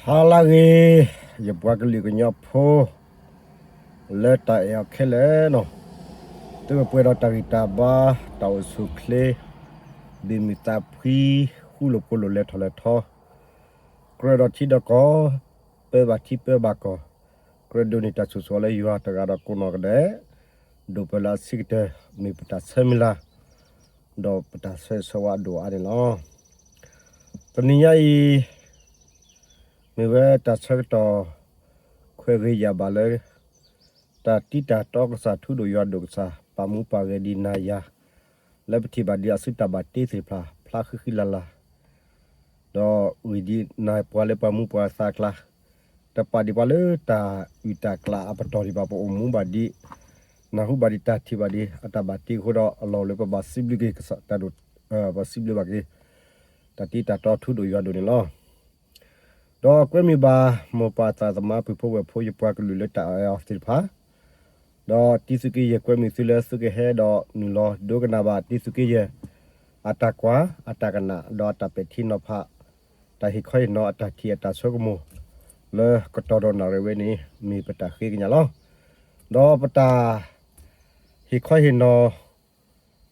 ဟါလၢအဂ့ၤ, ယပှၤကလုာ်ကညီဖိ လၢတၢ်အဲၣ်အီၤခဲလၢာ်နီၤ, သုကပှဲၤဒီးတၢ်ဂံၢ်တၢ်ဘါ, တၢ်အိၣ်ဆူၣ်အိၣ်ချ့, ဘၣ်မုာ်သးဖှံ, ဃူလိာ်ဖိးလိာ် လဲၤထီၣ်လဲၤထီ, ကြၢးဒီးထံဒီးကီၢ်, ပၢဘၣ်ထံပၢဘၣ်ကီၢ်, ကြၢးဒိးန့ၢ်တၢ်ဆိၣ်ဂ့ၤလၢယွၤတဂၤဒီးကိးနီၢ်ဂၤဒဲး, ဒိၣ်ပၢလၢအဆံးကတၢၢ် မ့ၢ်ပတၢ်ဆၢမုၢ်လၢ်, ဒီးပတၢ်ဆၢဂ့ၤဆၢဝါအဒိၣ်အါန့ၣ်လီၤ. တနံၤညါအံၤ မ့ၢ်ဝဲတၢ်ဆၢကတီၢ် ခွဲးဂ့ၤယာ်ဘၣ်လၢ တၢ်တံၤတၢ်တီကစၢ် ထူဒိၣ်ယွၤဒိၣ်ကစၢ် ပာ်မူပာ်ဂဲၤဒံးနၤယၤ, လၢပထံၣ်ဘၣ်ဒံးအစုတၢ်ဘၣ်တ့သ့ၣ်တဖၣ် ဖျါဃံဃံလၤလၤ, ဒီးဂ့ၢ်ဒံးနၤပှၤလၢပှၤမူပှၤသးအကျါ, တပာ်ဒံးပှၤလၢတၢ်အုၣ်တၢ်ကျၢ်အပတီၢ်ဒံးဘၣ် ပအိၣ်မူဘၣ်ဒံး, နၢ်ဟူဘၣ်ဒံး တၢ်ထံၣ်ဘၣ်ဒံး အတၢ်ဘၣ်တ့အဃိဒီး အလီၢ်အိၣ်လၢပဘၣ်စံးဘျုးက့ၤကစၢ်တၢ်ဒိၣ်, ပစံးဘျုးဘၣ်က့ၤ တၢ်တံၤတၢ်တီထူဒိၣ်ယွၤဒိၣ်န့ၣ်လီၤ. ဒီးကွဲမုာ်ဘၣ် မိၢ်ပၢ်သးသမါ ပုၢ်ဖိဝဲၢ်ဖိ ယပှၤကလုာ်လၢတၢ်အဲၣ်အီၤသ့ၣ်တဖၣ်, ဒီးတံၤသုးက့ယဲၢ် ကွဲမုာ်သုလၢသုကဟဲဒီးနုာ်လီၤဒိကနၣ်ဘၣ် တံၤသုးက့ယဲၢ် အတၢ်ကွၢ် အတၢ်ကနၣ် ဒီးအတၢ်ပဲာ်ထံနီၤဖး, တၢ်ဟ့ၣ်ခီဟ့ၣ်နီၤ အတၢ်ထံၣ်အတၢ်ဆိကမိၣ် လၢကတီၢ်ဒီးနၣ်ရံၣ်ဝဲန့ၣ် မ့ၢ်ပတၢ်ဃ့ကညးလီၤ. ဒီးပတၢ်ဟ့ၣ်ခီဟ့ၣ်နီၤ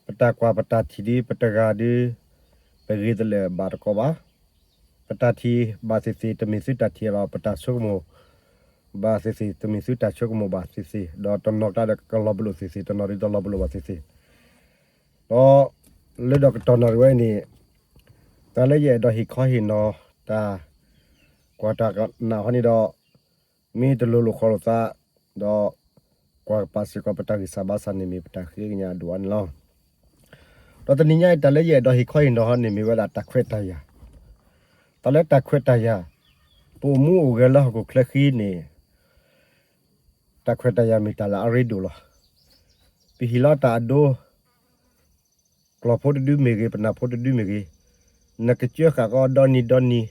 ပတၢ်ကွၢ်ပတၢ်ထံၣ်ဒ်ပတဂၤဒီး ပဂ့ၤတလၢာ်ဘၣ်တကိးဘၣ်. ပတၢ်ထံၣ်ဘၣ်သ့ၣ်သ့ၣ် တမ့ၢ်သုတၢ်ထံၣ်ဒီး ပတၢ်ဆိကမိၣ်ဘၣ်သ့ၣ်သ့ၣ် တမ့ၢ်သုတၢ်ဆိကမိၣ်ဘၣ်သ့ၣ်သ့ၣ်, ဒီးတနီၤကျါဒီးကလီၤပလိာ်သ့ၣ်သ့ၣ် တနီၤဒီးတလီၤပလိာ်ဘၣ်သ့ၣ်သ့ၣ်, ဒီးလၢဒီးကတီၢ်နၣ်ရံၣ်ဝဲန့ၣ် တၢ်လၢယအဲၣ်ဒိးဟ့ၣ်ခီဟ့ၣ်နီၤ တၢ်ကွၢ်တၢ်ကနၣ်ဟီန့ၣ်ဒီး မ့ၢ်တလိၤလိာ်ဃီလိာ်သး ဒီးကွၢ်ကပာ်စ့ၢ်ကီးပတၢ်ဂံၢ်စၢ်ဘါစၢ်န့ၣ် မ့ၢ်ပတၢ်ဃ့ကညးအဒိၣ်အါန့ၣ်လီၤ. ဒီးတနံၤညါအံၤ တၢ်လၢယအဲၣ်ဒိးဟ့ၣ်ခီဟ့ၣ်နီၤဟီန့ၣ် မ့ၢ်ဝဲဒၣ်တၢ်ခွဲးတၢ်ယာ်, တၢ်လၢတၢ်ခွဲးတၢ်ယာ်, ပအိၣ်မူအိၣ်ဂဲၤလၢဟီၣ်ခိၣ်ချၢဃံန့ၣ် တၢ်ခွဲးတၢ်ယာ်မ့ၢ်တၢ်လၢအရ့ဒိၣ်လီၤ. ပဟံၣ်လီၤတၢ်အဒိ ကျီၢ်ဖိတဒုမ့ၢ်ဂ့ၤ ပနၢ်ဖိတဒုမ့ၢ်ဂ့ၤ, နကစၢဃာ်ကီဒီနံၤဒီနံၤ, ဒီး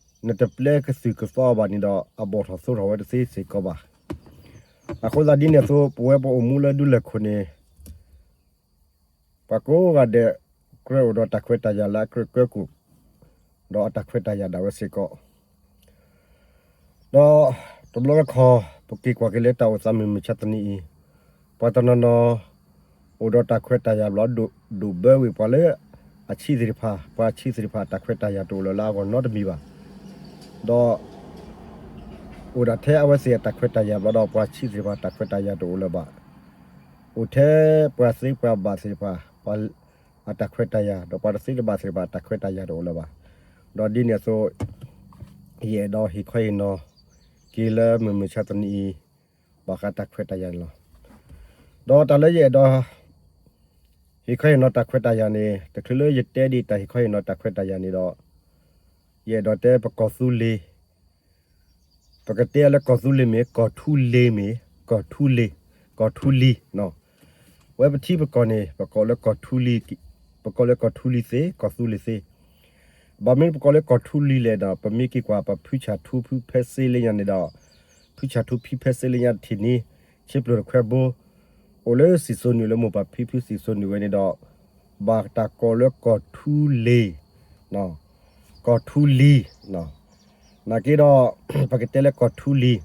နတပျဲကသုၣ်ကသီဘၣ်န့ၣ်ဒီး အဘီၣ်ထီၣ်သိထီၣ်ဝဲတသ့စ့ၢ်ကီးဘၣ်. အဃိသတးဒ်န့ၣ်အသိး ပဝဲပအိၣ်မူလၢဒူလၢၢ်ခိၣ်န့ၣ် ပှၤကိးဂၤဒဲး ကြၢးအိၣ်ဒီးတၢ်ခွဲးတၢ်ယာ်လၢအကြၢးကၢကိၣ်, ဒီးအတၢ်ခွဲးတၢ်ယာ်ဒၣ်ဝဲစ့ၢ်ကီး ဒီးတဘျီတခီၣ် ပက့ၤကွၢ်က့ၤလၢတၢ်အိၣ်သးမုၢ်မဆါတနံၤအံၤ, ပှၤတနီၤနီၤ အိၣ်ဒီးတၢ်ခွဲးတၢ်ယာ်ဘျီဒိၣ်ဒိၣ်ဘၢဝံၤ ပှၤလၢအဆံးသ့ၣ်တဖၣ် ပှၤဆံးသ့ၣ်တဖၣ် တၢ်ခွဲးတၢ်ယာ်တအိၣ်လၢၤလၢအဂီၢ်နီတမံၤဘၣ်. ဒီး အိၣ်ဒၣ်ထဲအဝဲသ့ၣ်အတၢ်ခွဲးတၢ်ယာ်ဘျီဒီး ပှၤဆံးသ့ၣ်တဖၣ်တၢ်ခွဲးတၢ်ယာ်တအိၣ်လၢၤဘၣ်. အိၣ်ထဲပှၤသ့ပှၤဘၣ်သ့ၣ်တဖၣ် ပှၤအတၢ်ခွဲးတၢ်ယာ် ဒီးပှၤတသ့တဘၣ်သ့ၣ်တဖၣ်တၢ်ခွဲးတၢ်ယာ်တအိၣ်လၢၤဘၣ်. ဒီးဒ်န့ၣ်အသိး ယအဲၣ်ဒိးဟ့ၣ်ခီဟ့ၣ်နီၤ က့ၤလၢမုၢ်မဆါတနံၤအံၤ ဘၣ်ဃးတၢ်ခွဲးတၢ်ယာ်န့ၣ်လီၤ. ဒီးတၢ်လၢယအဲၣ်ဒိး ဟ့ၣ်ခီဟ့ၣ်နီၤတၢ်ခွဲးတၢ်ယာ်န့ၣ် တချုးလၢယတဲဒံးတၢ်ဟ့ၣ်ခီဟ့ၣ်နီၤတၢ်ခွဲးတၢ်ယာ်န့ၣ်ဒီး ယအဲၣ်ဒိးတဲပကီၢ်သူလ့ၤ ပကတဲလၢကီၢ်သူလ့ၤမ့ၢ် ကီၢ်ထူလ့ၤမ့ၢ် ကီၢ်ထူလ့ၤ, ကီၢ်ထူလံၤ, ဝဲပထံပကီၢ်န့ၣ် ပကိးလၢကီၢ်ထူလံၤ, ပကိးလၢကီၢ်ထူလံၤသ့ ကီၢ်သူလ့ၤသ့. ဘၣ်မနုၤပကိးလၢကီၢ်ထူလံၤလဲၣ်ဒီး ပမ့ၢ်က့ၤကွၢ်ပဖုဆၣ်ထူဖုဖဲစ့လၢညါန့ၣ်ဒီး ဖုဆၣ်ထူဖံဖဲစ့လၢညါတထံၣ်န့ၣ် ဆ့ပျိၢ်တခွဲဘိ အိၣ်လၢစံၣ်စိၤနုာ်လၢမိၢ်ပၢ်ဖံဖုစံၣ်စိၤနုာ်ဝဲန့ၣ်ဒီး ဘၣ်တၢ်ကိးလၢကီၢ်ထူလံၤ, ကီၢ်ထူလံၤ, နာ်က့ဒီး ပကတဲလၢကီၢ်ထူလံၤ,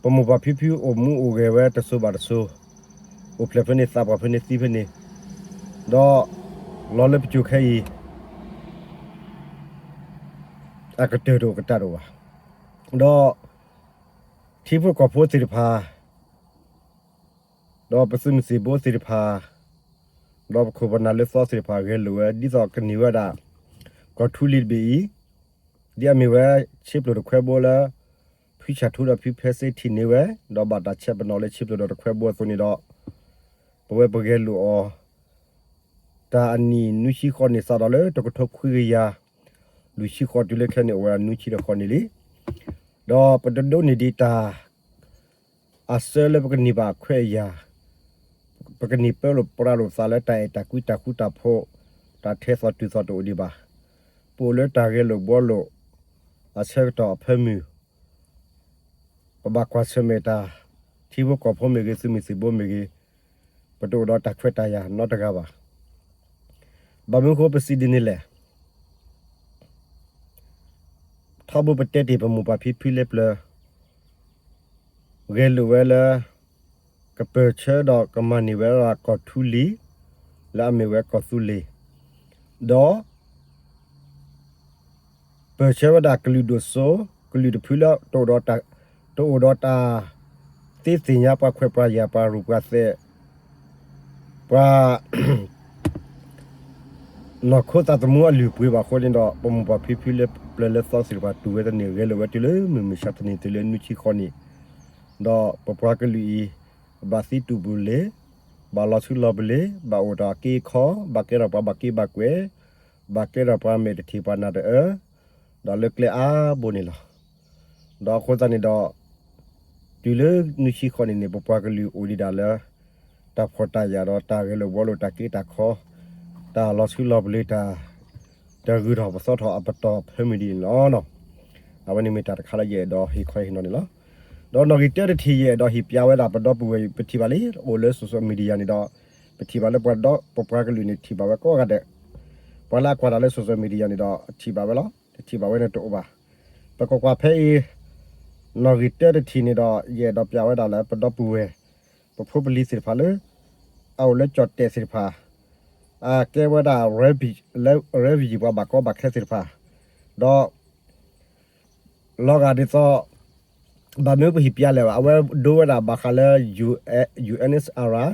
ပမိၢ်ပၢ်ဖံဖုအိၣ်မူအိၣ်ဂဲၤဝဲတစိၤဘၣ်တစိၤ, အိၣ်ဖျဲၣ်ဖဲန့ၣ် သးပှၢ်ဖဲန့ၣ် သံဖဲန့ၣ်, ဒီးလီၤလၢပစိၤခဲအံၤ အကတၢၢ်တအိၣ်ကတၢၢ်တအိၣ်ဘၣ်. ဒီးထံဖိကီၢ်ဖိသ့ၣ်တဖၣ် ဒီးပသုးမုၢ်သံၣ်ဘိသ့ၣ်တဖၣ်, ဒီးပခိၣ်ပနၢ်လၢသီသ့ၣ်တဖၣ် ဂဲၤလိာ်ဝဲ ဒ်သိးကန့ၢ်ဝဲဒၣ် ကီၢ်ထူလံၤတဘ့ၣ်အံၤ, ဒ်အမ့ၢ်ဝဲ ဆ့ပျိၢ်တခွဲဘိလၢ ဖုဆၣ်ထူဒီးဖံဖဲစ့ထံၣ်န့ၢ်ဝဲ, ဒီးဘၣ်တၢ်ဆဲးပနီၣ်လၢဆ့ပျိၢ်ဒီးတခွဲဘိအသိးန့ၣ်ဒီး, ပဝဲပဂဲၤလိာ်အီၤ တၢ်အနံၣ်နွံဆံဃိးနံၣ် စးထီၣ်လၢတကထိခွံကယၤ လွံၢ်ဆံဃိးတုၤလၢခဲအံၤန့ၣ် အိၣ်ဝဲဒၣ်နွံဆံဒီးဃိးနံၣ်လံ. ဒီးပတဒိးန့ၢ်ဒံးတၢ် အဆၢလၢပကန့ၢ်ဘၣ်အခွဲးအယာ်, ပကန့ၢ်ပၢလိာ်ပြးလိာ်သးလၢတၢ်အဲၣ်တၢ်ကွံတၢ်ဃူတၢ်ဖိး, တၢ်ထဲသိးတုၤသိးတအိၣ်ဒံးဘၣ်. ပအိၣ်လၢတၢ်ဂဲၤလိာ်ဘှီလိာ် အဆၢကတီၢ်အဖၢမုၢ် ပဘၣ်ကွၢ်ဆၢၣ်မဲာ်တၢ်, ထံဖိကီၢ်ဖိမ့ၢ်ဂ့ၤ သုးမုၢ်သံၣ်ဘိမ့ၢ်ဂ့ၤ, ပတအိၣ်ဒီးတၢ်ခွဲးတၢ်ယာ်နီတဂၤဘၣ်. ဘၣ်မနုၤအဃိပစံးဒ်န့ၣ်လဲၣ်. ထီဘိပတဲတ့ၢ်ပမိၢ်ပၢ်ဖံဖုလၢပျၢၤ ဂဲၤလိာ်ဝဲလၢ ကပၢၢ်ဆၢဒီးကမၤန့ၢ်ဝဲဒၣ်ကီၢ်ထူလံၤ လၢအမ့ၢ်ဝဲကီၢ်သူလ့ၤ ဒီး ပၢၢ်ဆၢဝဲဒၣ်ကလုာ်ဒိၣ်စိ ကလုာ်တဖုလၢ တအိၣ်ဒီးတၢ် တအိၣ်ဒီးတၢ်သ့သ့ၣ်ညါပှၤခွဲးပှၤယာ် ပှၤရူးပှၤသဲး ပှၤ နီၢ်ခိသးသမူအလုၢ်အပှ့ၤဘၣ်အဃိန့ၣ်ဒီး ပမိၢ်ပၢ်ဖံဖုလၢပျၢၤလၢသီသ့ၣ်တဖၣ်တူၢ်ဝဲတန့ၢ် ဂဲၤလိာ်ဝဲတုၤလၢမုၢ်မဆါတနံၤတုၤလၢနွံဆံဃီနံၣ် ဒီးပပှၤကလုာ်အံၤ ဘၣ်သံတူၢ်ပူၤလ့ၤ ဘၣ်လီၤဆူလီၤပလ့ၤ ဘၣ်အိၣ်ဒီးအက့အခီ ဘၣ်ကဲထီၣ်ပှၤဘၣ်က့ဘၣ်ကွဲၢ် ဘၣ်ကဲထီၣ်ပှၤမဲာ်တထံၣ်ပှၤနၢ်တအၢ ဒီးလၢကျဲအါဘိန့ၣ်လီၤ. ဒီးအဃိသတးန့ၣ်ဒီး တုၤလၢနွံဆံဃီနံၣ်န့ၣ် ပပှၤကလုာ်အိၣ်ဒံးဒၣ်လၢ တၢ်ဖှီၣ်တၢ်ယာ်ဒီးတၢ်ဂဲၤလိာ်ဘှီလိာ်တၢ်က့တၢ်ခီ တၢ်လီၤဆူလီၤပလ့ၤတၢ် တၢ်ဂုၤထီၣ်ပသီထီၣ်အပတီၢ်ဖၢမုၢ်ဒံးန့ၣ်လီၤ. အဝဲန့ၣ်မ့ၢ်တၢ်တခါလၢယအဲၣ်ဒိးဟ့ၣ်ခီဟ့ၣ်နီၤန့ၣ်လီၤ. ဒီးနီၣ်ဂံၢ်တၢတထံၣ်ယအဲၣ်ဒိးဟ့ၣ်ပျးဝဲဒၣ်ပဒီပုၢ်ဝဲၢ်အံၤ ပထံၣ်ဘၣ်လံ အိၣ်လၢ social media န့ၣ်ဒီး ပထံၣ်ဘၣ်လၢပှၤဒီ ပပှၤကလုာ်န့ၣ် ထံၣ်ဘၣ်ဝဲကိးဂၤဒဲး ပှၤလၢအကွၢ်တၢ်လၢ social media န့ၣ်ဒီး ထံၣ်ဘၣ်ဝဲလီၤ. တထံၣ်ဘၣ်ဝဲန့ၣ်တအိၣ်ဘၣ်. ပကကွၢ်ဖဲအံၤ နီၣ်ဂံၢ်တၢတထံၣ်န့ၣ်ဒီး ယအဲၣ်ဒိးပျးဝဲဒၣ်လၢပဒီပုၢ်ဝဲၢ် ပဖိပလံၤသ့ၣ်တဖၣ်လၢ အအိၣ်လၢကၠီၣ်တဲၣ်သ့ၣ်တဖၣ် အကဲဝဲဒၣ် refugee ပှၤဘၣ်ကီဘၣ်ခဲသ့ၣ်တဖၣ် ဒီး လီၤဂာ်ဒ်သိး ဘၣ်မနုၤပဟ့ၣ်ပျးလဲၣ်ဘၣ် အဝဲဒိဝဲဒၣ်ဘၣ်ဃးလၢ ယူႇအၣ်အ့ၣ်စၣ်အၣ်ရၣ်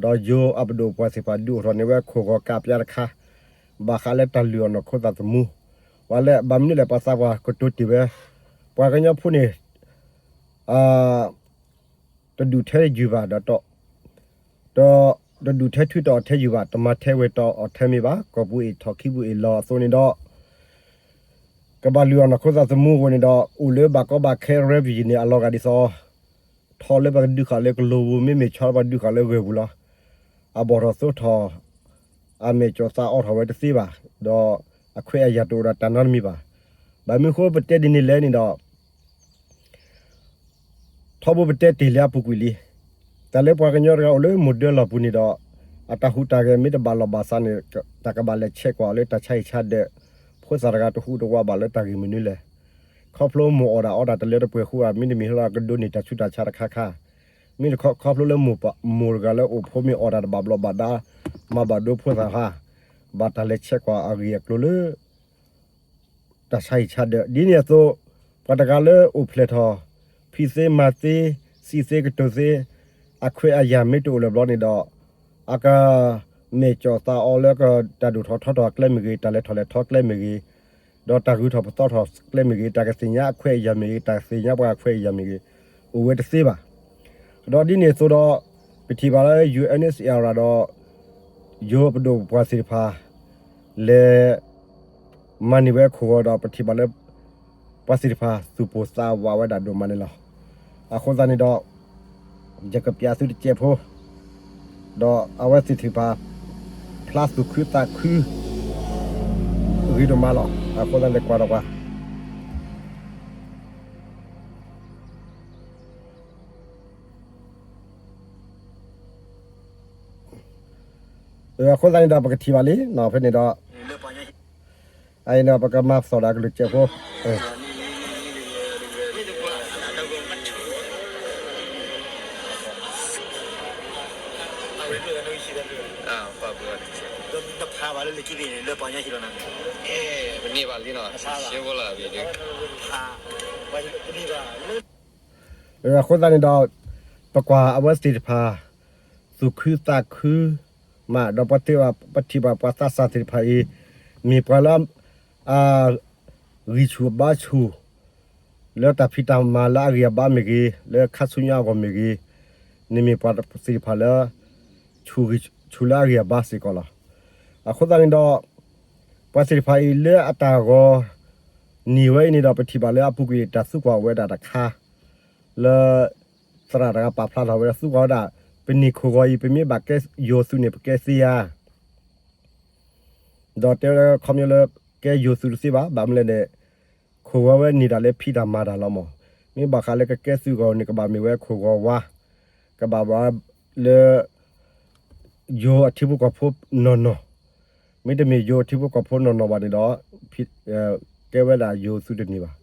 ဒီးယိၤအပဒိၣ်ပှၤသ့ၣ်တဖၣ် ဒုးအိၣ်ထီၣ်န့ၢ်ဝဲခိၣ်ဂီၤကးပျးတခါ ဘၣ်ဃးလၢတၢ်လုၢ်အီၣ်နီၢ်ခိသးသမူ ပှၤလၢဘၣ်မနုၤလဲၣ် ပှၤသးပှၢ်ကတိၤတ့ၢ်ဝဲ ပှၤကညီဖိန့ၣ် တဒူၣ်ထဲယုၢ်ဘၣ်ဒီး တဒူၣ်ထဲထူတအီၣ်ထဲယုၢ်ဘၣ် တမၤထဲဝဲၤတအီၣ်ထဲမ့ၢ်ဘၣ် ကီၢ်ပူၤအ့ၣ်ထီၣ်ခံပူၤအ့ၣ်လီၤအသိးန့ၣ်ဒီး ကဘၣ်လုၢ်အီၣ်နီၢ်ခိသးသမူအဂီၢ်န့ၣ်ဒီး အိၣ်လၢဘၣ်ကီဘၣ်ခဲ refugee န့ၣ် အလီၤဂာ်ဒ်သိး ထီၣ်လၢပှၤကဒုးဃာ်လၢကလိၤပူၤ မ့မ့ၢ်ဆီလၢပှၤဒုးဃာ်လၢဂၢၢ်ပူၤလီၤ. အဘီၣ်ထီၣ်သိထီၣ် အမဲာ်ကၠီၣ်သးအီထီၣ်ဝဲတသ့ဘၣ်, ဒီးအခွဲးအယာ်တအိၣ်ဒီးတၢ်နီတမံၤဘၣ်. ဘၣ်မနုၤဃိပတဲဒ်န့ၣ်လဲၣ်န့ၣ်ဒီး ထီဘိပတဲတ့ၢ်လၢအပူၤကွံာ်လံ. တၢ်လၢပှၤကညီတဂၤအိၣ်လၢမိၢ်ဒၢလီၢ်ပူၤန့ၣ်ဒီး အတၢ်ဟူးတၢ်ဂဲၤမ့ၢ်တဘၣ်လီၢ်ဘၣ်စးန့ၣ် တၢ်ကဘၣ်လဲၤဆဲးကွၢ်အီၤလၢတၢ်ဆါဟံၣ်ဆါဒၢး, ဖိသၣ်တဂၤတဟူးတဝးဘၣ်လၢတၢ်ဂ့ၢ်မနုၤလဲၣ်. ခီဖျိမိၢ်အီၣ်တၢ်အီတၢ်တလၢတပှဲၤဃိဧါ, မ့တမ့ၢ်လၢကဒိးန့ၢ်တၢ်ဆူးတၢ်ဆါတခါခါ, မ့ၢ်တခီ ခီဖျိလၢမိၢ်တဂၤလၢအိၣ်ဖိမ့ၢ်အီၣ်တၢ်တဘၣ်ဘျီးဘၣ်ဒါ, မၤဘၣ်ဒိဖိသၣ်ဟါ, ဘၣ်တၢ်လဲၤဆဲးကွၢ်အဂ့ၢ်အကျိၤလၢ တၢ်ဆါဟံၣ်ဆါဒၢး ဒ်န့ၣ်အသိး, ပှၤတဂၤလၢအိၣ်ဖျဲၣ်ထီၣ် ဖံးသ့မၤသ့, စံးသ့ကတိၤသ့, အခွဲးအယာ်မ့ၢ်တအိၣ်လၢၤဘျီန့ၣ်ဒီး, အကမဲာ်ကၠီၣ်သးအီလၢကတၢ်ဒိၣ်ထီၣ်ထီထီၣ်အကျဲမ့ၢ်ဂ့ၤ, တၢ်လဲၤထီၣ်လဲၤထီကျဲမ့ၢ်ဂ့ၤ, ဒီးတၢ်ဂုၤထီၣ်ပသီထီၣ်ကျဲမ့ၢ်ဂ့ၤ, တၢ်ကသ့ၣ်ညါအခွဲးအယာ်မ့ၢ်ဂ့ၤ, တၢ်ကသ့ၣ်ညါပှၤအခွဲးအယာ်မ့ၢ်ဂ့ၤ, အိၣ်ဝဲတသ့ဘၣ်. ဒီးဒ်န့ၣ်အသိးဒီး, ပထံၣ်ဘၣ်လၢ ယူႇအၣ်အ့ၣ်စၣ်အၣ်ရၣ်ဒီး ယိၤအပဒိၣ်ပှၤသ့ၣ်တဖၣ် လဲၤ မၤန့ၢ်ဝဲအခိၣ်ဂီၤဒီး ပထံၣ်ဘၣ်လၢ ပှၤသ့ၣ်တဖၣ်သူၣ်ပိၢ်သးဝးဝဲဒၣ်ဒိၣ်မးန့ၣ်လီၤ. အဃိသတးန့ၣ်ဒီး ယကပျးသုတစဲးဖိ, ဒီးအဝဲသ့ၣ်တဖၣ် ဖျါသူၣ်ခုသးခု ဂ့ၤဒိၣ်မးလီၤ. အဃိသတးန့ၣ်ကွၢ်ဒီးကွၢ် အဃိသတးန့ၣ်ဒီးပကထံၣ်ဘၣ်လံနီၤ ဖဲန့ၣ်ဒီး အအံၤန့ၣ် ပကမၤသီၣ်ဒၣ်ကလုၢ်စဲးဖိ အဃိသတးန့ၣ်ဒီး ပကွၢ်အဝဲသ့ၣ်တဖၣ် သူၣ်ခုသးခုမး ဒီးပှၤထံၣ်ဘၣ်ပှၤသးစၢ်သ့ၣ်တဖၣ်အံၤ မ့ၢ်ပှၤလၢ အဂံၢ်ဆူၣ်အဘါဆူၣ် လၢတၢ်ဖံးတၢ်မၤလၢအဂ့ၤအဘါမ့ၢ်ဂ့ၤ, လၢခါဆူညါအဂီၢ်မ့ၢ်ဂ့ၤ, န့ၣ်မ့ၢ်ပှၤသ့ၣ်တဖၣ်လၢ ဆူၣ်လၢအဂ့ၤအဘါစ့ၢ်ကီးလီၤ. အဃိသတးန့ၣ်ဒီး ပှၤသ့ၣ်တဖၣ်အံၤလၢအတၢ်ဂီၤ နံၤဝဲအံၤန့ၣ်ဒီး ပထံၣ်ဘၣ်လၢအပူၤကွံာ်တၢ်သံကွၢ်ဝဲဒၣ်တခါ လၢ သရၣ်တဂၤပာ်ဖျါထီၣ်ဝဲဒၣ်သံကွၢ်ဝဲဒၣ် ပန့ၢ်ခိၣ်ဂီၤအံၤ ပမ့ၢ်ဘၣ်ကဲယိၤသုးန့ၣ် ပကဲသ့ဧါ ဒီးတဲဝဲခီပညီလၢ ကဲယိၤသုးတသ့ဘၣ်, ဘၣ်မနုၤလဲၣ်န့ၣ် ခိၣ်ဂီၤဝဲန့ၢ်တၢ်လၢဖံးတၢ်မၤတၢ်လီၤမး. မ့ၢ်ဘၣ်ဃးလၢကကဲသုးဂီၤန့ၣ် ကဘၣ်မ့ၢ်ဝဲခိၣ်ဂီၤဝါ, ကဘၣ်ဘၣ်လၢ ယိၤအထံဖိကီၢ်ဖိနီၢ်နီၢ်, မ့တမ့ၢ်ယိၤအထံဖိကီၢ်ဖိနီၢ်နီၢ်ဘၣ်န့ၣ်ဒီး ကဲဝဲဒၣ်ယိၤသုးတန့ၢ်ဘၣ်.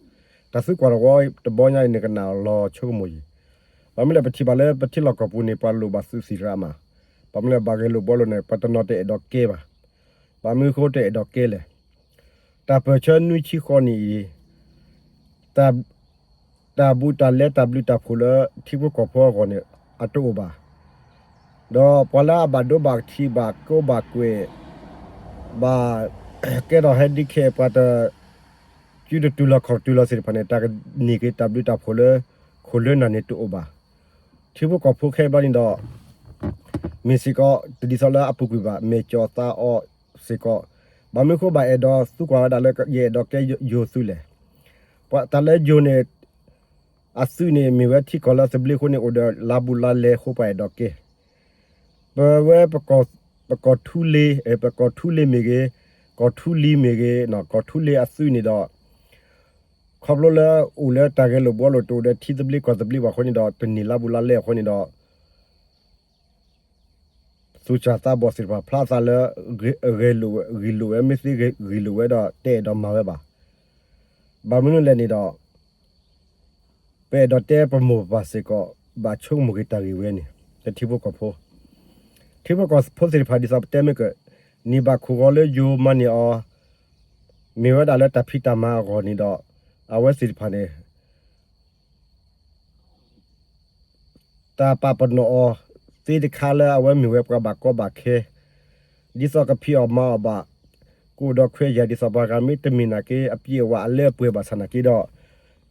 တၢ်သုကွၢ်တဝီတဘီညါအံၤန့ၣ် ကနၣ်လီၤဆိကမိၣ်အံၤ, ဘၣ်မနုၤလဲၣ် ပထံၣ်ဘၣ်လၢပထံလီၢ်ကီၢ်ပူၤန့ၣ် ပှၤလိၣ်ဘၣ်သုးသံၣ်ရၣ်မး, ဘၣ်မနုၤလဲၣ် ဘၣ်ဂဲၤလိာ်ဘှီလိာ်န့ၣ် ပှၤတနီၤတအဲၣ်ဒိးကဲဘၣ်, ဘၣ်မနုၤဃိတအဲၣ်ဒိးကဲလဲၣ်. တၢ်ပၢၢ်ဆၢနွံဆံဃိးနံၣ်အံၤ တၢ် တၢ်ဘူးတၢ်လဲတၢ်ဘျုးတၢ်ဖှိၣ်လၢထံဖိကီၢ်ဖိအဂီၢ်န့ၣ် အတအိၣ်ဘၣ်. ဒီးပှၤလၢအဘၣ်ဒိဘၣ်ထံးဘၣ်ကိးဘၣ်ကွဲး ဘၣ်ကဲထီၣ်ဟဲဒုးခဲ ပှၤတ စုတတုၤလီၤခီၣ်တတုၤလီၤသ့ၣ်တဖၣ်န့ၣ် တၢ်ကန့ၢ်က့ၤတၢ်ဘျုးတၢ်ဖှိၣ်လၢ ခိၣ်လၢနၢ်န့ၣ်တအိၣ်ဘၣ်. ထံဖိကီၢ်ဖိခဲအံၤဘျီန့ၣ်ဒီး မ့ၢ်စ့ၢ်ကီး တဒ်သိးလၢအပူၤကွံာ်ဘၣ် မဲာ်ကၠီၤသးအီစ့ၢ်ကီး, ဘၣ်မနုၤဃိဘၣ်အဲၣ်ဒိးသံကွၢ်ဝဲဒၣ်လၢ ယအဲၣ်ဒိးကဲယိၤသုးလဲၣ်. ပှၤတၢ်လၢယိၤန့ၣ် အသုးန့ၣ်မ့ၢ်ဝဲထံကီၢ်လၢသဘျ့အဃိန့ၣ် အိၣ်ဒီးလါဘူးလါလဲအဃိ ပှၤအဲၣ်ဒိးကဲ ပဝဲ ပကီၢ်ထူလ့ၤ ပကီၢ်ထူလ့ၤမ့ၢ်ဂ့ၤ, ကီၢ်ထူလံၤမ့ၢ်ဂ့ၤ, ကီၢ်ထူလ့ၤအသုးန့ၣ်ဒီး ခီဖျိလၢအိၣ်လၢတၢ်ဂဲၤလိာ်ဘှီလိာ် တအိၣ်ဒီးထံသဘျ့ကီၢ်သဘျ့ဘၣ်အဃိန့ၣ်ဒီး တန့ၢ်လါဘူးလါလဲအဃိန့ၣ်ဒီး သူၣ်စၢ်သးဘီၣ်သ့ၣ်တဖၣ် ဖျါသးလၢ ဂဲၤလိာ်ဝဲ ဂ့ၢ်လိာ်ဝဲ မ့ၢ်သ့ဂ့ၢ်လိာ်ဝဲဒီး တအဲၣ်ဒိးမၤဝဲဘၣ်. ဘၣ်မနုၤလဲၣ်န့ၣ်ဒီး ပအဲၣ်ဒိးတဲပမိၢ်ပပၢ်စ့ၢ်ကီး ဘၣ်ဆိကမိၣ်က့ၤတၢ်ဂ့ၢ်ဝဲန့ၣ် လၢထံဖိကီၢ်ဖိ, ထံဖိကီၢ်ဖိသ့ၣ်တဖၣ် ဒ်သိးပတဲမ့ၢ်က န့ၢ်ဘၣ်ခိၣ်ဂီၤလၢယိၤမၤန့ၢ်အီၤ မ့ၢ်ဝဲဒၣ်လၢတၢ်ဖံးတၢ်မၤအဂီၢ်န့ၣ်ဒီး အဝဲသ့ၣ်တဖၣ်န့ၣ် တၢ်ပာ်ပနီၣ်အီၤသ့တခါလၢအဝဲမ့ၢ်ဝဲပှၤဘၣ်ကီဘၣ်ခဲ, ဒ်သိးကဖံးအီၣ်မၤအီၣ်ဘၣ် ကအိၣ်ဒီးခွဲးယာ်ဒ်သိးပှၤဂၤ မ့တမ့ၢ်နာ်က့ အပြည့်အဝအလၢအပှဲၤဘၣ်ဆၣ်နာ်က့ဒီး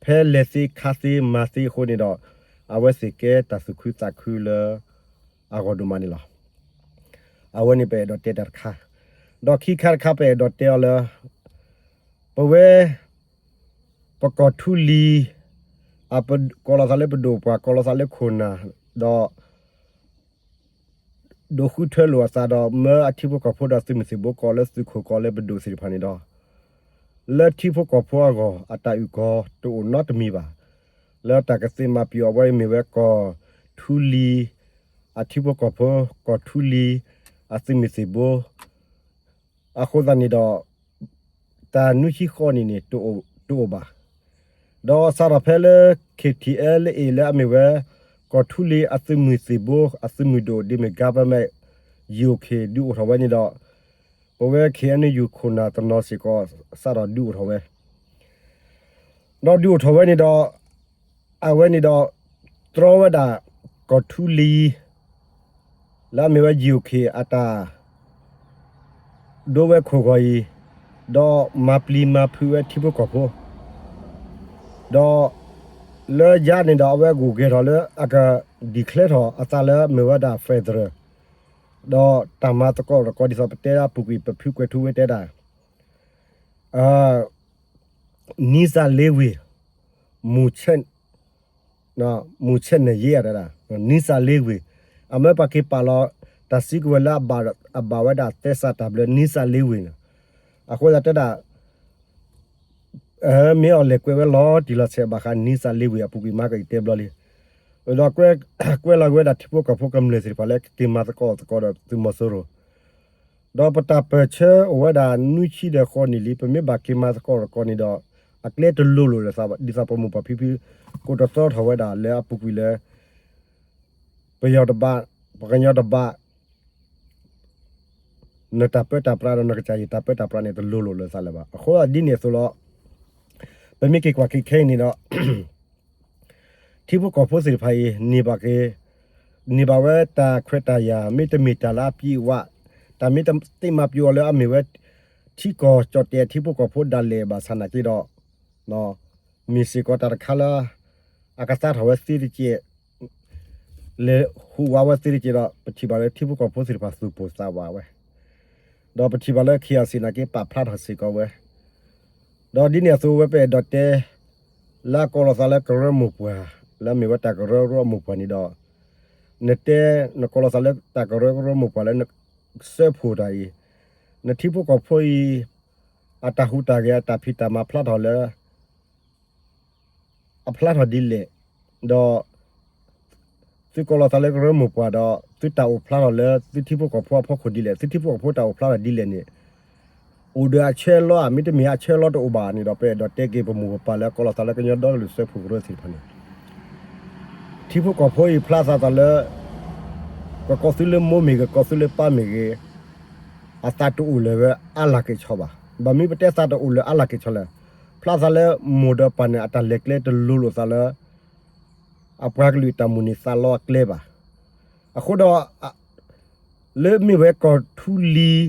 ဖဲလဲၤသ့ခါသ့မၤသ့အဃိန့ၣ်ဒီး အဝဲသ့ၣ်ကဲတၢ်သူၣ်ခုသးခုလၢအဂီၢ်ဒိၣ်မးန့ၣ်လီၤ. အဝဲန့ၣ်ပအဲၣ်ဒိးတဲတၢ်တခါ, ဒီးခံခါတခါပအဲၣ်ဒိးတဲအီၤလၢ ပဝဲ ပကီၢ်ထူလံၤ အပ ကိးလီၤသးလၢပဒိၣ်ပှၢ် ကိးလီၤသးလၢခိၣ်နၢ် ဒီး ဒိးဃုထၢလိာ်အသးဒီး မၢအထံဖိကီၢ်ဖိဒီးသုးမုၢ်သံၣ်ဘိ ကိးလၢသုးခိၣ် ကိးလၢပဒိၣ်သ့ၣ်တဖၣ်န့ၣ်ဒီး လၢထံဖိကီၢ်ဖိအဂီၢ် အတၢ်အုၣ်ကီၤတအိၣ်နီတမံၤဘၣ်. လၢတၢ်ကသ့မၤပျီၤအဝဲအံၤမ့ၢ်ဝဲ ကီၢ်ထူလံၤ အထံဖိကီၢ်ဖိ ကီၢ်ထူလံၤ အသုးမုၢ်သံၣ်ဘိ အဃိသတးန့ၣ်ဒီး တၢ်နွံဆံဃိးနံၣ်န့ၣ် တအိၣ်ဘၣ်. ဒီးစးထီၣ်ဖဲလၢ ခ့ၣ်ထံၣ်အဲလၢအ့ၣ် လၢအမ့ၢ်ဝဲ ကီၢ်ထူလံၤအသုးမုၢ်သံၣ်ဘိ အသုးမုၢ်ဒိၣ် ဒ်မ့ၢ် government ယိၤခ့ၣ် ဒုးအိၣ်ထီၣ်ဝဲန့ၣ်ဒီး ပဝဲ ခ့ၣ်အဲၣ်ယူၣ် ခိၣ်နၢ်တနီၤစ့ၢ်ကီး စးထီၣ်ဒုးအိၣ်ထီၣ်ဝဲ ဒီးဒုးအိၣ်ထီၣ်ဝဲန့ၣ်ဒီး အဝဲန့ၣ်ဒီး တြီဝဲဒၣ် ကီၢ်ထူလံၤ လၢအမ့ၢ်ဝဲ ယိၤခ့ၣ် အတၢ် ဒိဝဲခိၣ်ဂီၤအံၤ ဒီးမၤပျံၤမၤဖုးဝဲထံဖိကီၢ်ဖိ ဒီး လၢယါန့ၣ်ဒီး အဝဲဂုာ်ဂဲၤထီၣ်လၢအက declare ထီၣ်အသးလၢမ့ၢ်ဝဲဒၣ် federal ဒီးတၢ်မၤသကိးတကီး ဒ်သိးပတဲအပူၤကွံာ် ပဖုကွဲၤထူဝဲတဲဒၣ် နံစၢ်လ့ဝ့ၢ် မူဆဲး မူဆဲးနယ့ၢ် တဲဒၣ် နံစၢ်လ့ဝ့ၢ် အမၢပှၤက့ၤပာ်လီၤ တၢ်စုကဝဲၤလၢအဘၣ်ဝဲဒၣ်သဲစးတၢ်ဘျၢ နံစၢ်လ့ဝ့ၢ်န့ၣ် အဃိသတးတဲဒၣ် မ့ၢ်အီၤလဲၤကွဲးဝဲလီၤတံၢ်လီၤဆဲးဘၣ်ဃး နံစၢ်လ့ဝ့ၢ်အပူၤကွံာ် မၤကအံၤတဲဘျီလံ ဒီးကွဲးလီၤက့ၤဝဲဒၣ်ထံဖိကီၢ်ဖိကမျၢၢ်သ့ၣ်တဖၣ်လၢကက့ၤမၤသကိးသကိးဒီးသုးမီၤစိရိၤ ဒီးပတၢ်ပၢၢ်ဆၢအိၣ်ဝဲဒၣ်နွံဆံဒီးဃိးနံၣ်လံ ပမ့ၢ်ဘၣ်က့ၤမၤသကိးသကိးန့ၣ်ဒီး အကျဲတလိၤလိာ်လၢၤသးဘၣ် ဒ်သိးပမိၢ်ပၢ်ဖံဖု ကိးတသီထီၣ်ဝဲဒၣ်လၢအပူၤကွံာ်လၢ ပယီၤတဘၣ် ပှၤကညီတဘၣ် နတၢ်ပၢတၢ်ပြးဒီးနကစၢ်ယတၢ်ပၢတၢ်ပြးန့ၣ် တလိၤလိာ်လၢၤသးလၢၤဘၣ်. အဃိဒ်န့ၣ်အသိးလီၤ ပမ့ၢ်က့ၤကွၢ်က့ၤခဲအံၤန့ၣ်ဒီး ထံဖိကီၢ်ဖိသ့ၣ်တဖၣ်အံၤ န့ၢ်ဘၣ်က့ၤ န့ၢ်ဘၣ်ဝဲတၢ်ခွဲးတၢ်ယာ် မ့တမ့ၢ်တၢ်လၢအပြည့်အဝ တၢ်မ့ၢ်တသ့မၤပျီၤအီၤလၢအမ့ၢ်ဝဲ ထံကီၢ်ကၠီၣ်တဲာ်ထံဖိကီၢ်ဖိဒၣ်လဲာ်ဘၣ်ဆၣ်နာ်က့ဒီး မ့ၢ်စ့ၢ်ကီးတၢ်တခါလၢ အကသါထီၣ်ဝဲသ့တက့ၢ် လဲၤဟူးဝးဝဲသ့တက့ၢ်ဒီး ပထံၣ်ဘၣ်လၢထံဖိကီၢ်ဖိသ့ၣ်တဖၣ်သူၣ်ပိၢ်သးဝးဝဲ ဒီးပထံၣ်ဘၣ်လၢ ခ့ၣ်အၣ်စံၣ် နာ်က့ပာ်ဖျါထီၣ်စ့ၢ်ကီးဝဲ ဒီးဒ်န့ၣ်အသိးဝဲပအဲၣ်ဒိးတဲ လၢအကိးလီၤသးလၢကရၢမိၢ်ပှၢ် လၢအမ့ၢ်ဝဲတၢ်ကရၢကရိမိၢ်ပှၢ်န့ၣ်ဒီး နတဲ နကိးလီၤသးလၢတၢ်ကရၢကရိမိၢ်ပှၢ်လၢန စၢဖှိၣ်တၢ်အံၤ နထံဖိကီၢ်ဖိအံၤ အတၢ်ဟူးတၢ်ဂဲၤ အတၢ်ဖံးတၢ်မၤဖျါထီၣ်လၢ အဖျါထီၣ်ဒ်လဲၣ်, ဒီး သုကိးလီၤသးလၢကရၢမိၢ်ပှၢ်ဒီး သုတၢ်အိၣ်ဖျါထီၣ်လၢသုထံဖိကီၢ်ဖိအဖီခိၣ်ဒ်လဲၣ်, သုထံဖိကီၢ်ဖိတၢ်အိၣ်ဖျါထီၣ်ဒ်လဲၣ်န့ၣ် အိၣ်ဒီးအဆၢလီၤဧါ မ့တမ့ၢ်အဆၢလီၤတအိၣ်ဘၣ်န့ၣ်ဒီး ပအဲၣ်ဒိးတဲက့ၤပမိၢ်ပပၢ်လၢကိးလီၤသးလၢကညီဒီကလုာ်စၢဖှိၣ်ကရၢသ့ၣ်တဖၣ်န့ၣ်, ထံဖိကီၢ်ဖိအံၤဖျါသးသးလၢ ကကီၢ်သူလ့ၤမိၢ်မ့ၢ်ဂ့ၤ ကီၢ်သူလ့ၤပၢ်မ့ၢ်ဂ့ၤ အသးတအိၣ်လၢၤဝဲအါလၢ်က့ၤဆီဘၣ်. ဘၣ်မနုၤပတဲသးတအိၣ်လၢၤအါလၢ်က့ၤဆီလဲၣ်, ဖျါသးလၢမိၢ်ဒီးပၢ်န့ၣ် အတၢ်လဲၤကျဲတလိၤလိာ်သးလၢ အပှၤကလုာ်အတၢ်မိၣ်န့ၢ်သးလီအကျဲဘၣ်. အဃိဒီး လၢမ့ၢ်ဝဲကီၢ်ထူလံၤ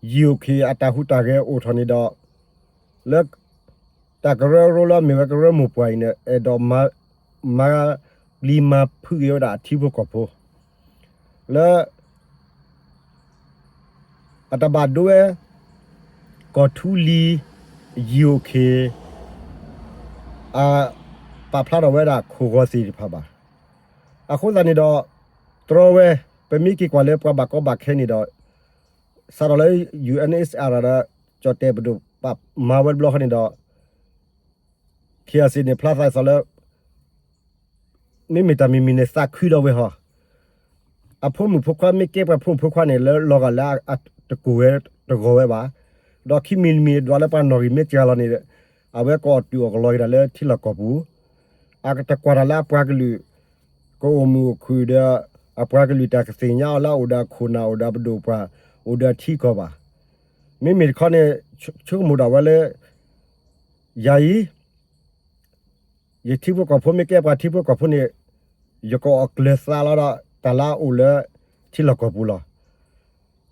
ယံၤအိၣ်ခ့ အတၢ်ဟူးတၢ်ဂဲၤအိၣ်ထီၣ်န့ၣ်ဒီး လၢ တၢ်ကရၢကရိလၢအမ့ၢ်ဝဲကရၢမိၢ်ပှၢ်အံၤန့ၣ် အဲၣ်ဒိးမၤ မၤပျံၤမၤဖုးက့ၤဝဲဒၣ်အထံဖိကီၢ်ဖိ လၢ အတဘၣ်ဒိဝဲ ကီၢ်ထူလံၤ ယံၤအိၣ်ခ့ အပာ်ဖျါထီၣ်ဝဲဒၣ်ခိၣ်ဂီၤသ့ၣ်တဖၣ်ဘၣ်. အဃိသတးန့ၣ်ဒီး တြီဝဲ ပမ့ၢ်က့ၤကွၢ်လၢပှၤဘၣ်ကီဘၣ်ခဲန့ၣ်ဒီး စးထီၣ်လၢ ယူႇအၣ်ၣ် ဒီး ကၠီၣ်တဲၣ်ပဒိၣ်ပာ်မၤဝဲတဘျီဃီန့ၣ်ဒီး ခ့ၣ်အစ့ၣ်န့ၣ် ဖျါသးသးလၢ မ့မ့ၢ်တၢ်မံၤမံၤန့ၣ် သးခုဒီးဝဲဟီ အဖိမုၣ်ဖိခွါမ့ၢ်ကဲပှၤဖိမုၣ်ဖိခွါန့ၣ် လၢလီၤဂာ်လၢအတကိၢ်ဝဲတဂီၤဝဲဘၣ်. ဒီးခံမံၤတမံၤဒွးလၢပှၤနီၣ်ဂံၢ်မ့ၢ်စှၤလီၤန့ၣ် အဝဲကအီၣ်တုာ်အီၣ်ကလီၤက့ၤတၢ်လၢထံလီၢ်ကီၢ်ပူၤ အတကွၢ်တၢ်လၢအပှၤကလုာ် ကအိၣ်မုာ်အိၣ်ခုၣ်ဒီး အပှၤကလုာ်တၢ်ကသ့ၣ်ညါအီၤလၢအအိၣ်ဒီးအခိၣ်နၢ် အိၣ်ဒီးပဒိၣ်ပှၢ် အိၣ်ဒီးအထံကီၢ်ဘၣ်. မ့မ့ၢ်တခီန့ၣ် ဆိကမိၣ်ဒၣ်ဝဲလၢ ယၤအံၤ ယထံဖိကီၢ်ဖိမ့ၢ်ကဲပှၤထံဖိကီၢ်ဖိန့ၣ် ယကအီၣ်ကျၢၤသးလီၤဒီး တၢ်လၢအအိၣ်လၢထံလီၢ်ကီၢ်ပူၤလီၤ.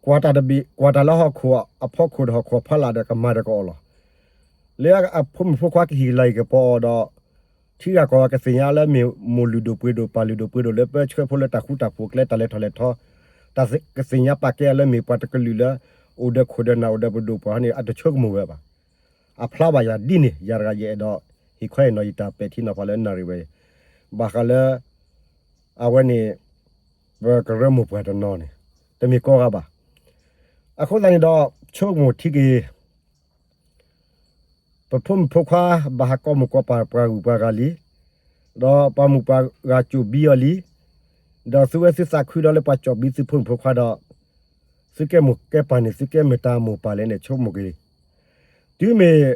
ကွၢ်တၢ်တဘ့ၣ် ကွၢ်တၢ်လၢဟီၣ်ခိၣ်အဖီခိၣ်ဒီးဟီၣ်ခိၣ်အဖီလာ်ဒီးကမၤဒီးကအီၣ်လီၤ. လၢအဖိမုၣ်ဖိခွါကဟ့ၣ်လၤဟ့ၣ်ကပီၤအီၤဒီး ထံဂၤကီၢ်ဂၤကသ့ၣ်ညါလၢမ့ၢ်မိၢ်လုၢ်ဒိၣ်ပှ့ၤဒိၣ်ပၢ်လုၢ်ဒိၣ်ပှ့ၤဒိၣ်လၢပၢဆှၢဖိလၢတၢ်ဃူတၢ်ဖိးကျဲတၢ်လဲၤထီၣ်လဲၤထီ တၢ်ကသ့ၣ်ညါပာ်ကဲအီၤလၢမ့ၢ်ပှၤတကလုာ်လၢ အိၣ်ဒီးခိၣ်ဒီးနၢ်အိၣ်ဒီးပဒိၣ်ပှၢ်န့ၣ် အတဆိကမိၣ်ဝဲဘၣ်. အဖျါဘၣ်ယၤဒ်န့ၣ် ယၤတဂၤယအဲၣ်ဒိးဟ့ၣ်ခီဟ့ၣ်နီၤယတၢ်ပဲာ်ထံနီၤဖးလၢနၣ်ရံၣ်ဝဲအံၤ ဘၣ်ဃးလၢ အဝဲန့ၣ် ပကရၢမိၢ်ပှၢ်တနီၤန့ၣ် တမ့ၢ်ကိးဂၤဘၣ်. အဃိသတးန့ၣ်ဒီး ဆိကမိၣ်ထံက့ၤ ပဖိမုၣ်ဖိခွါ ဘၣ်ဟးကိးမိၢ်ကိးပၢ်ပှၤဂုၤပှၤဂၤလံ, ဒီးပှၤမိၢ်ပှၤဂၤကၠိၣ်ဘံအီၤလံ, ဒီးသုဝဲသုသးခုဒီးလၢပှၤကၠိၣ်ဘံသုဖိမုၣ်ဖိခွါဒီး သုကဲမိၢ်ကဲပၢ်န့ၣ် သုကဲမ့ၢ်တၢ်မိၢ်ပၢ်လဲၣ်န့ၣ် ဆိကမိၣ်က့ၤ တုၤမ့ၢ်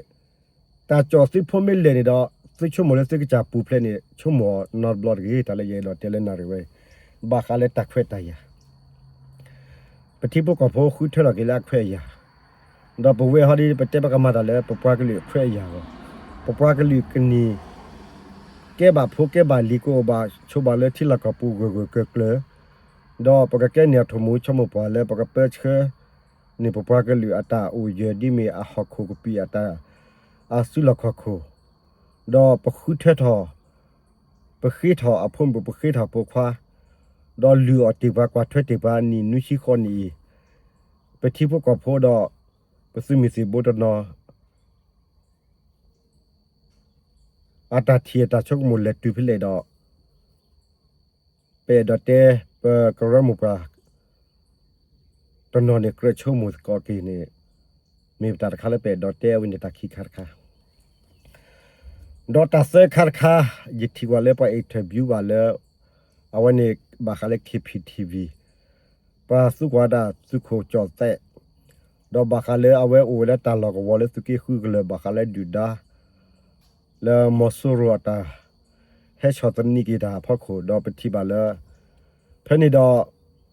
တၢ်ကၠိၣ်သုဖိမ့ၢ်လဲၣ်န့ၣ်ဒီး သုဆိကမိၣ်လၢသုကစၢ်ပူၤဖျဲးန့ၣ် ဆိကမိၣ်အီၤနီတဘျီတဂ့ၤ. တၢ်လၢယအဲၣ်ဒိးတဲလၢနၣ်ရံၣ်ဝဲအံၤ ဘၣ်ဃးလၢတၢ်ခွဲးတၢ်ယာ် ပထံဖိကီၢ်ဖိဃုထၢထီၣ်က့ၤလၢအခွဲးအယာ်, ဒီးပဝဲဟီဒ်ပတဲပကမၤတၢ်လၢပပှၤကလုာ်အခွဲးအယာ်အဂီၢ်, ပပှၤကလုာ်ကန့ၢ် ကဲဘၣ်ဖိကဲဘၣ်လံၤ ကအိၣ်ဘၣ်ဆိးဘၣ်လၢထံလီၢ်ကီၢ်ပူၤဂၢၢ်ဂၢၢ်ကျၢၤကျၢၤ, ဒီးပကကဲန့ၢ်အထိၣ်မူဆိကမိၣ်ပှၤလၢပကပၢဆှၢ န့ၢ်ပပှၤကလုာ်အတၢ်အိၣ်ယၢၤဒ်မ့ၢ်အဟီၣ်ခိၣ်ကပံာ်အတၢ် အစုလီၢ်ခီၣ်ခိၣ်, ဒီးပဃုထၢထီၣ် ပဃ့ထီၣ်အဖိမုၣ်ပဃ့ထီၣ်ဖိခွါ, ဒီးလုၢ်အီၣ်တ့ၢ်ပှၤကွၢ်ထွဲတ့ၢ်ပှၤနံၣ်နွံဆံဃီနံၣ်အံၤ, ပထံဖိကီၢ်ဖိဒီး ပသုးမုၢ်သံၣ်ဘိတနီၤ အတၢ်ထံၣ်အတၢ်ဆိကမိၣ်လဲၤတုၤဖဲလဲၣ်ဒီး ပအဲၣ်ဒိးတဲ ပကရၢမိၢ်ပှၢ် တနီၤန့ၣ် ကြၢးဆိကမိၣ်သကိးက့ၤန့ၣ် မ့ၢ်ပတၢ်တခါလၢပအဲၣ်ဒိးတဲအဝဲန့ၣ်တၢ်ခံခါတခါ, ဒီးတၢ်သၢခါတခါ ယထံၣ်ကွၢ်လၢပှၤ interview ဘၣ်လၢ အဝဲန့ၣ်ဘၣ်ဃးလၢ KPTV ပှၤသံကွၢ်ဒၣ်သုးခိၣ်ကၠီၣ်သဲး, ဒီးဘၣ်ဃးလၢအဝဲအိၣ်ဝဲလၢတၢ်လီၢ်ကဝီၤလၢသုးက့ဃုကလၢၤ ဘၣ်ဃးလၢဒုၣ်ဒါ လၢမီၤစိရိၤအတၢ် ဟဲဆီၣ်သနံးက့ၤတၢ်အဖီခိၣ် ဒီးပထံၣ်ဘၣ်လၢ ဖဲန့ၣ်ဒီး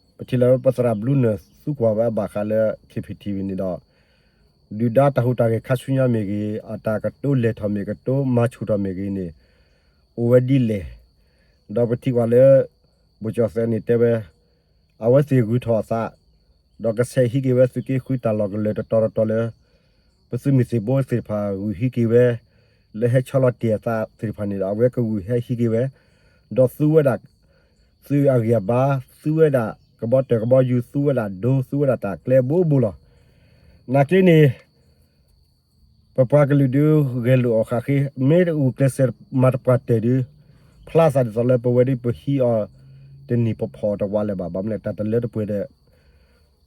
ပထံၣ်လၢပသရၣ်ဘျူးနၢၣ်သံကွၢ်ဝဲဘၣ်ဃးလၢ KPTV န့ၣ်ဒီး ဒုၣ်ဒါတၢ်ဟူးတၢ်ဂဲၤခါဆူညါမ့ၢ်ဂ့ၤ အတၢ်ကတိၤလဲၤထီၣ်မ့ၢ်ကတိၤမၤဆူၣ်ထီၣ်မ့ၢ်ဂ့ၤန့ၣ် အိၣ်ဝဲဒ်လဲၣ်, ဒီးပထံၣ်ကွၢ်လၢ ဘိၣ်ကၠီၣ်သဲးန့ၣ်တဲဝဲ အဝဲသ့ၣ်ဂုာ်ထီၣ်အသး ဒီးကဆဲးဟံးက့ၤဝဲသုးက့ဃုတၢ်လီၢ်ကလၢၤတတီၤတတီၤလၢ ပသုးမုၢ်သံၣ်ဘိသ့ၣ်တဖၣ်ဂုာ်ဟံးက့ၤဝဲ လၢဟဲဆီလီၤတ့ၢ်အသးသ့ၣ်တဖၣ်န့ၣ်ဒီး အဝဲကဂုာ်ဟဲဟံးက့ၤဝဲ ဒီးသူဝဲဒၣ် သုးအဂံၢ်အဘါ သူဝဲဒၣ်ကဘီတၢၢ်ကဘီယူၤ သူဝဲဒၣ်ဒိ သူဝဲဒၣ်တၢ်ကျဲဘိဘိလီၤ. နာ်က့န့ၣ် ပပှၤကလုာ်ဒုးဂဲၤလိာ်အီၤဃၣ်ဃ့ မ့ၢ်တဂုာ်ကျဲးစၢးမၤတပှၢ်တၢၢ်ဒုး ဖျါသးဒ်သိးလၢပဝဲဒ်ပဟံးအီၤတနံၤပဖီၣ်တဝးလၢၤဘၣ်. ဘၣ်မနုၤလဲၣ် တၢ်တလၢတပှဲၤဒီး